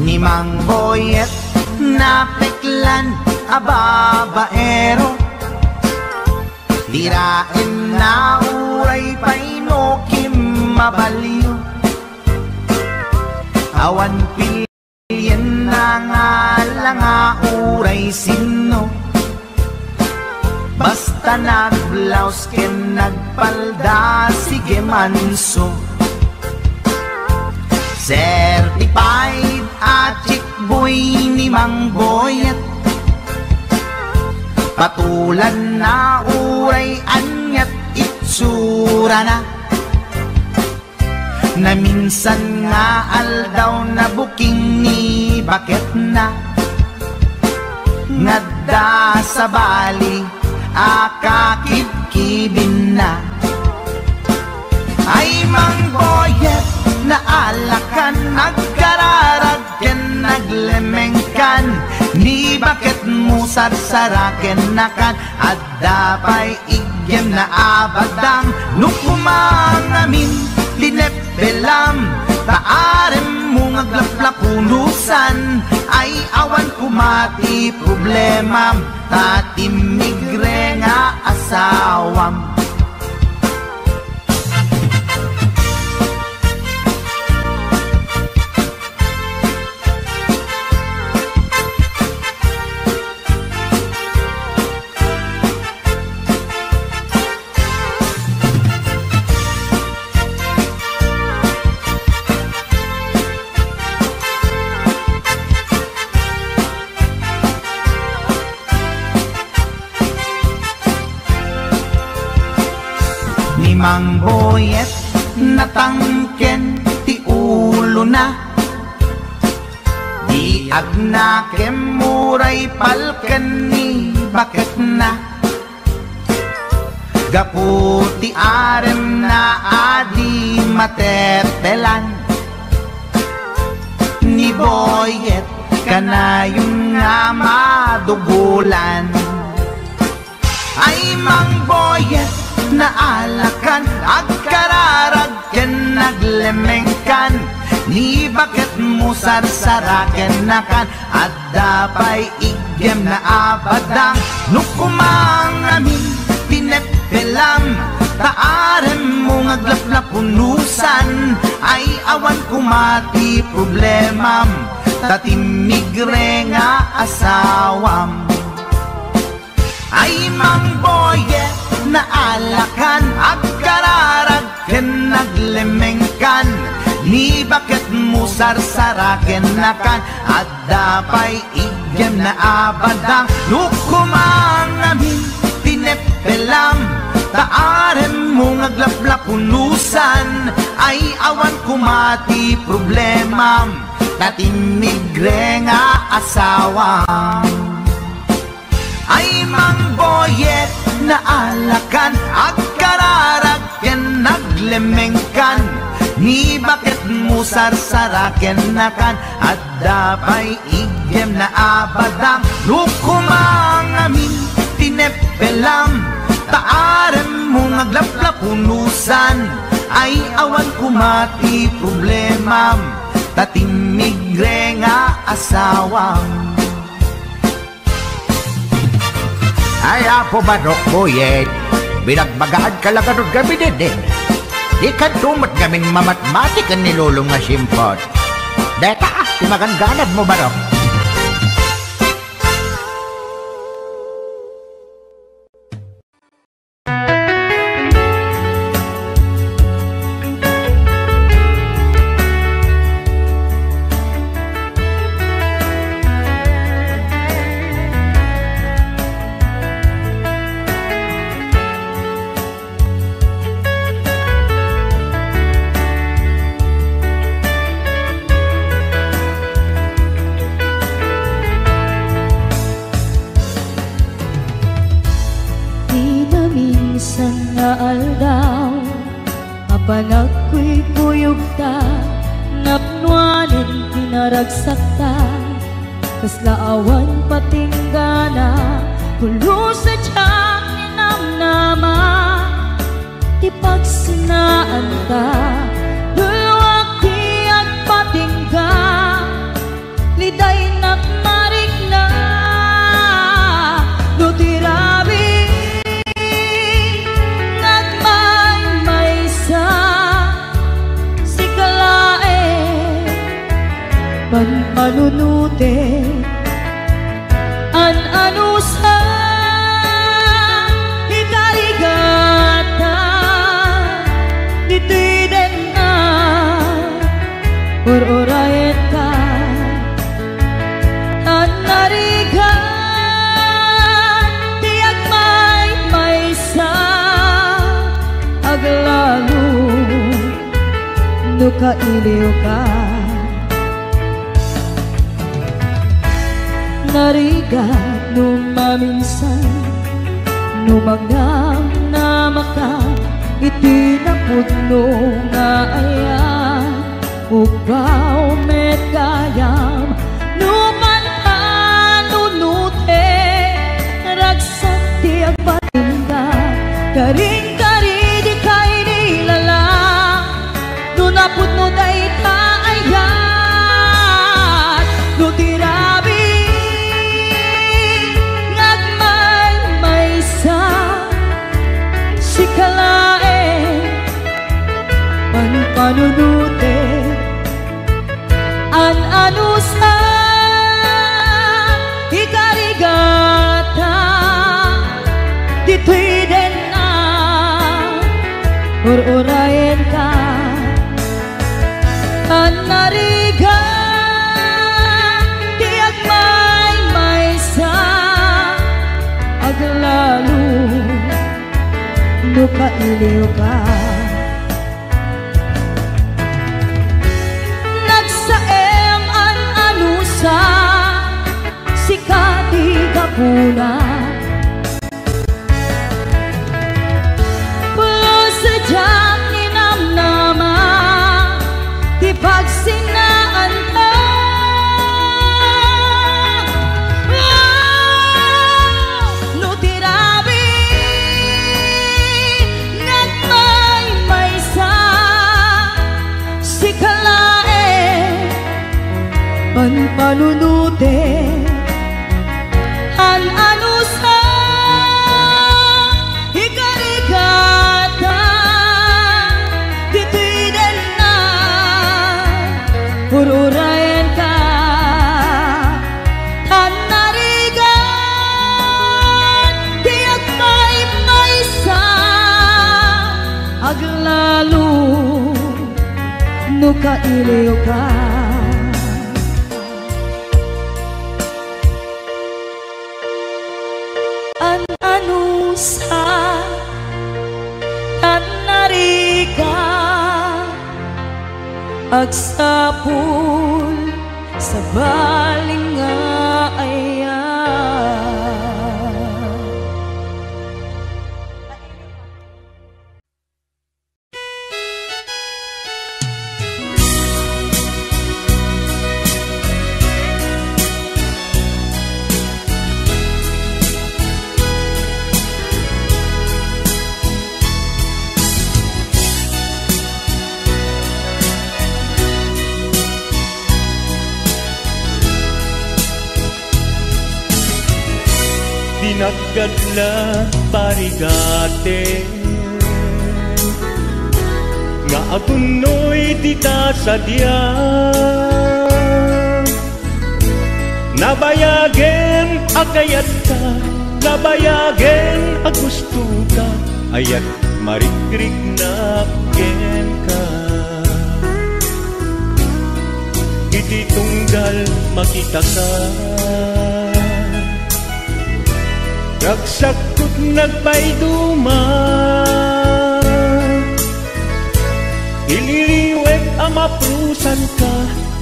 Ni Mang Boyet, napeklan a babaero, diraenna uray pay no kimmabalio. Awan pilienna nga ala nga uray sinno. Basta nagblaus ken nagpalda, sige manso. Certified a chick boy ni Mang Boyet. Patulanna uray aniat itsurana. Naminsan nga aldaw, nabuking ni baketna nga adda sabali a kakibkibinna. Ay, Mang Boyet, naalakan, agkararag ken naglemengkan, ni baketmo sarsara ken nakan, adda pay iggem na abadam, no koma ngamin ti neppelam, ta aremmo nga aglaplakunusan, ay awan koma ti problemam, ta timmigre nga asawam. Imang Boyet, natangken ti ulona. Di agnakem uray palken ni baketna. Gapu ti aremna a di matepelan. Ni Boyet kanayon nga madugolan. Ay, Mang Boyet, naalakan, agkararag ken naglemengkan. Ni baketmo sarsaraken nakan, adda pay iggem na a badang. No koma ngamin ti neppelam, ta aremmo nga aglaplapunosan. Ay, awan koma ti problemam, ta timmigre nga asawam. Ay, Mang Boyet, naalakan, agkararag ken naglemengkan. Ni baketmo sarsaraken nakan, adda pay iggem na a badang. No koma ngamin ti neppelam, ta aremmo nga aglaplapunosan. Ay, awan koma ti problemam, ta timmigre nga asawam. Ay, Mang Boyet, naalakan, agkararag ken naglemengkan. Ni baketmo sarsaraken nakan, adda pay iggem na a badang. No koma ngamin ti neppelam, ta aremmo nga aglaplapunosan. Ay, awan koma ti problemam, ta timmigre nga asawam. Ay, Apo Barok, Boyet, binagbagaanka la ngarud ngamin daydi. Dikanto met ngamin mamatmati ken ni Lolom nga simpot. Dayta, ti maganganadmo, Barok. Ti naminsan nga aldaw, apan agkuykuyogta, napnoanen ti naragsakta, kasla awan patinggana, pulos a diak ninamnama. Ti pagsennaanta, duluak ti agpatingga, lidaynak marikna, no ti rabii nga agmaymaysa, sika laeng panpanunotek. An-anusan, ikarigata, ditoy denna, ur-urayenka. An-arigat ti agmaymaysa, aglalo no kailiwka. Narigat no maminsan, no magnamnamaka iti napudno nga ayan, ugaw met gayam no panpanunotek, ragsak ti agpatingga, karin-kari dika inilala. No napudno dayta ayat, no ti rabii nga agmaymaysa, sika laeng panpanunotek. An-anusan, ikarigata, ditoy denna, ur-urayenka. Annarigan ti agmaymaysa, aglalo no kailiwka. Nagsaem an-anusa, sika ti gapuna. Pulos diak ninamnama ti pagsinnaanka. No ti rabii nagmaymaysa, sika laeng panpanunoten. An-anusa, ikarigatan ditoy denna, ur-urayenka. An narigat ti agmaymaysa, aglalo no kailiwka. An-anusa, an narigat, agsapul, sabali nga ayat. Dinaggadla parigaten nga agunnoy dita sadiak. Nabayagen a kayatka, nabayagen a gustoka, ayat marikriknak kenka. Iti tunggal makitaka, ragsakto ti nagpaiduma. Il-iliwek a maprusanka,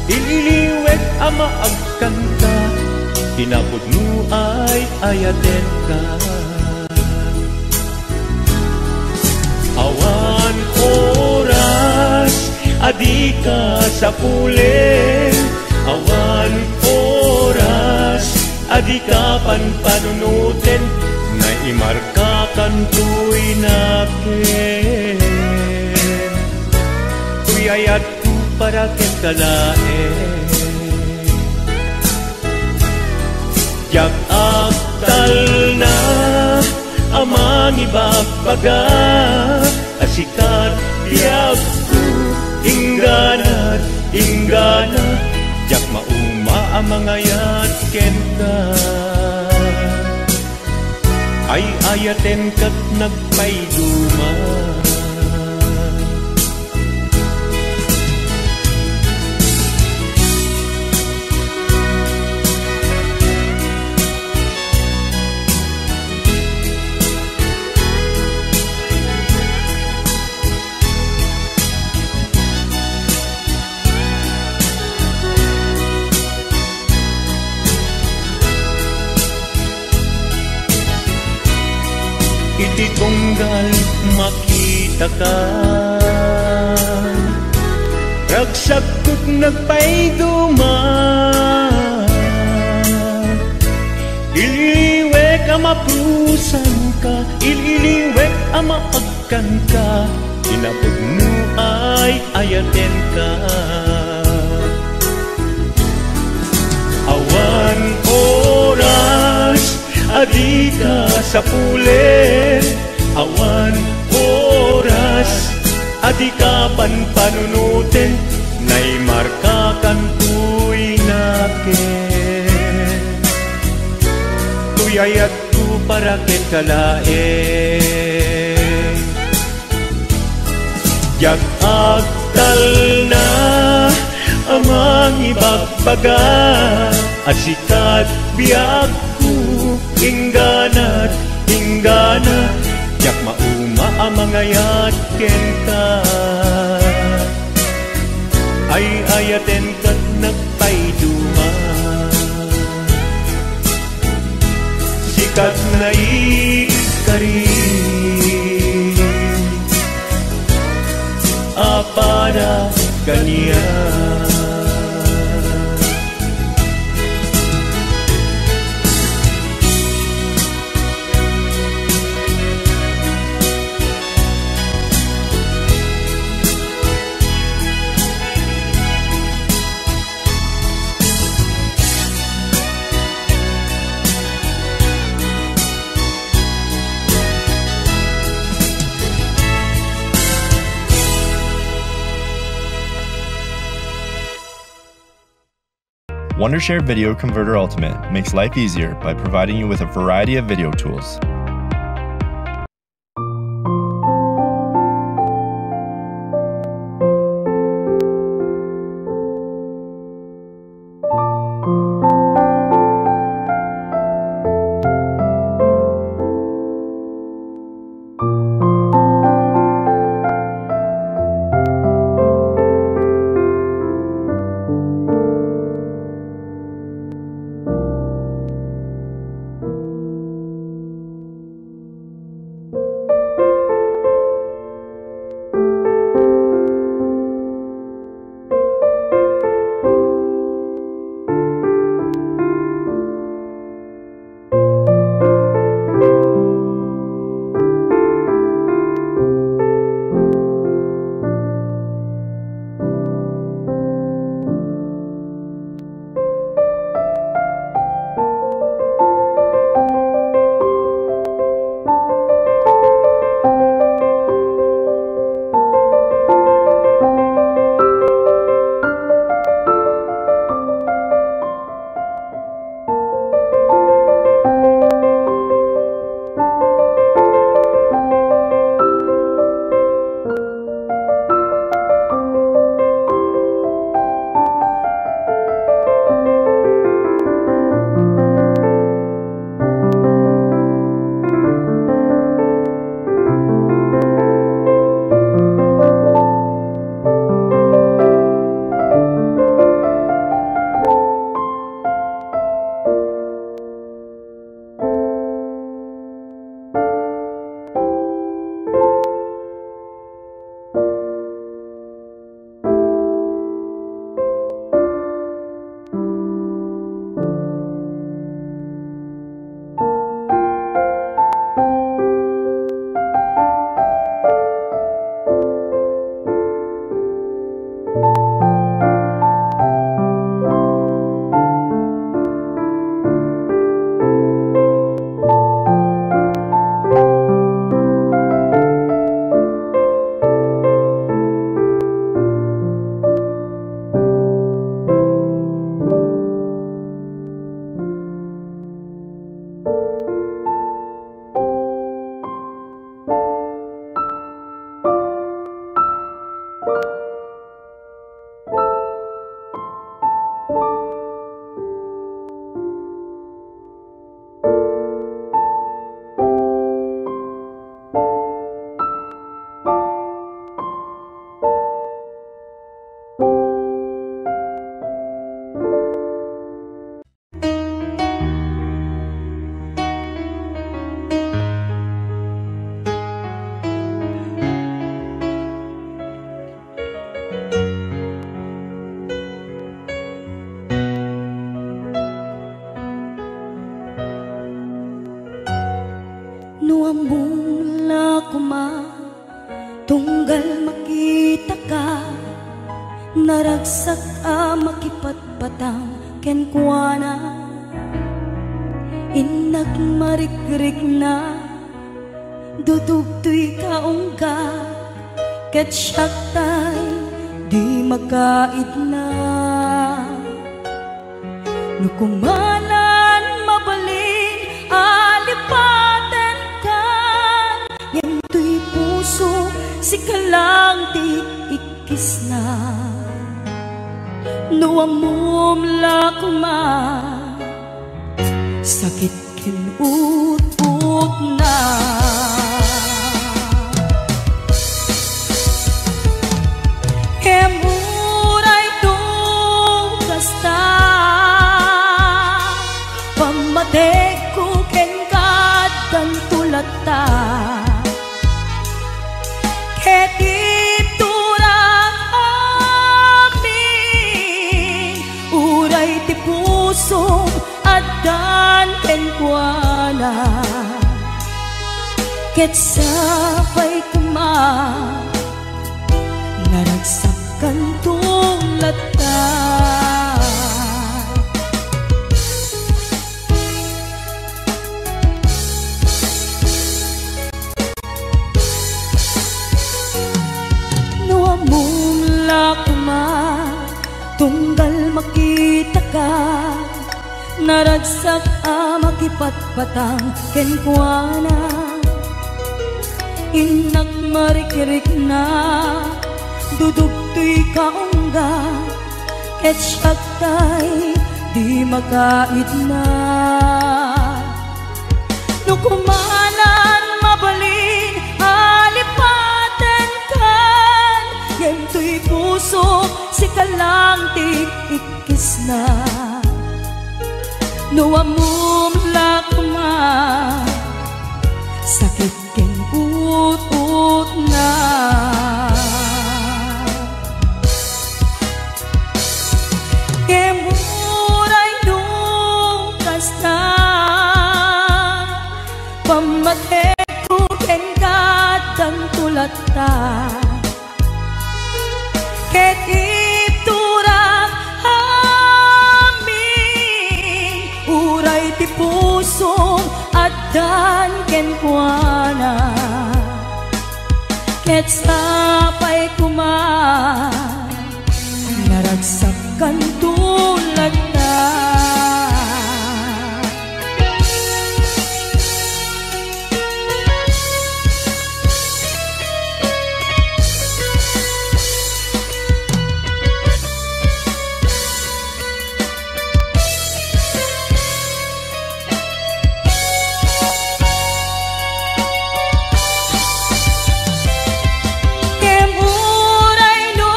il-iliwek a maagkanka, kinapudno ay ayatenka. Awan oras a dika sapulen, awan oras a dika panpanunoten, naimarkakan toy naken. Toy ayatko para kenka laeng. Diak agtalna a mangibagbaga a sika ti biagko, inggana, inggana, diak mauma a mangayat kenka. Ay-ayatenka ket nagpaiduma. Iti tunggal makitaka, ragsakto ti nagpaiduma. Il-iliwek a maprusanka, il-iliwek a maag- kanka, kinapudno ay ayatenka. Awan oras a dika sapulen, awan oras a dika panpanunoten, naimarkakan toy naken. Toy ayat ko para kenka laeng. Diak agtalna a mangibagbaga a sika ti biagko, inggana, inggana, diak mauma Mangayat kenka, ay-ayaten ket nagpaiduma. Sika ti naikari, apada kaniak. Wondershare Video Converter Ultimate makes life easier by providing you with a variety of video tools. No ammom la koma, tunggal makitaka, naragsak a makipatpatang kenkuana. Innak marikrikna, dudugtoy ka unggak, ket siak tay di makaidna. No kumanan mabalin a lipatenkan, ngem toy puso, sika lang ti ikkisna. No ammom la koma, sakit ken utputna. Ket ibturak amin, uray ti pusom addan kenkuana. Ket sapay koma, naragsak kanto latta. No ammom la koma, tunggal makitaka, naragsak a makipatpatang kenkuana. Innak marikrikna, dudugtoy kaungga, ket siak tay di makaidna. No kumanan mabalin a lipatenkan, ngem toy pusom sika lang ti ikkisna. No ammom la koma, sakit ken utotna. Ngem uray no kasta, pammategko kenka addanto latta. Ket ibturak amin, uray ti pusom addan kenkuana. Ket sapay koma, naragsak kanto latta. Ngem uray no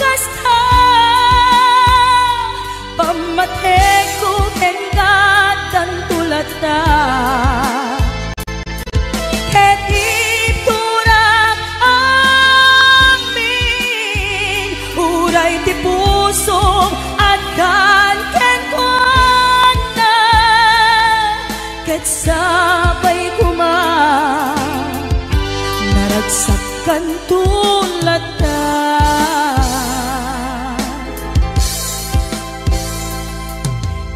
kasta, pammategko kenka addanto latta. Ket ibturak amin, uray ti pusom addan kenkuana. Ket sapay koma, naragsak kanto latta.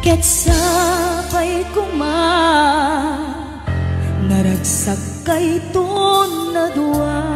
Ket sapay koma, naragsak kayton a dua.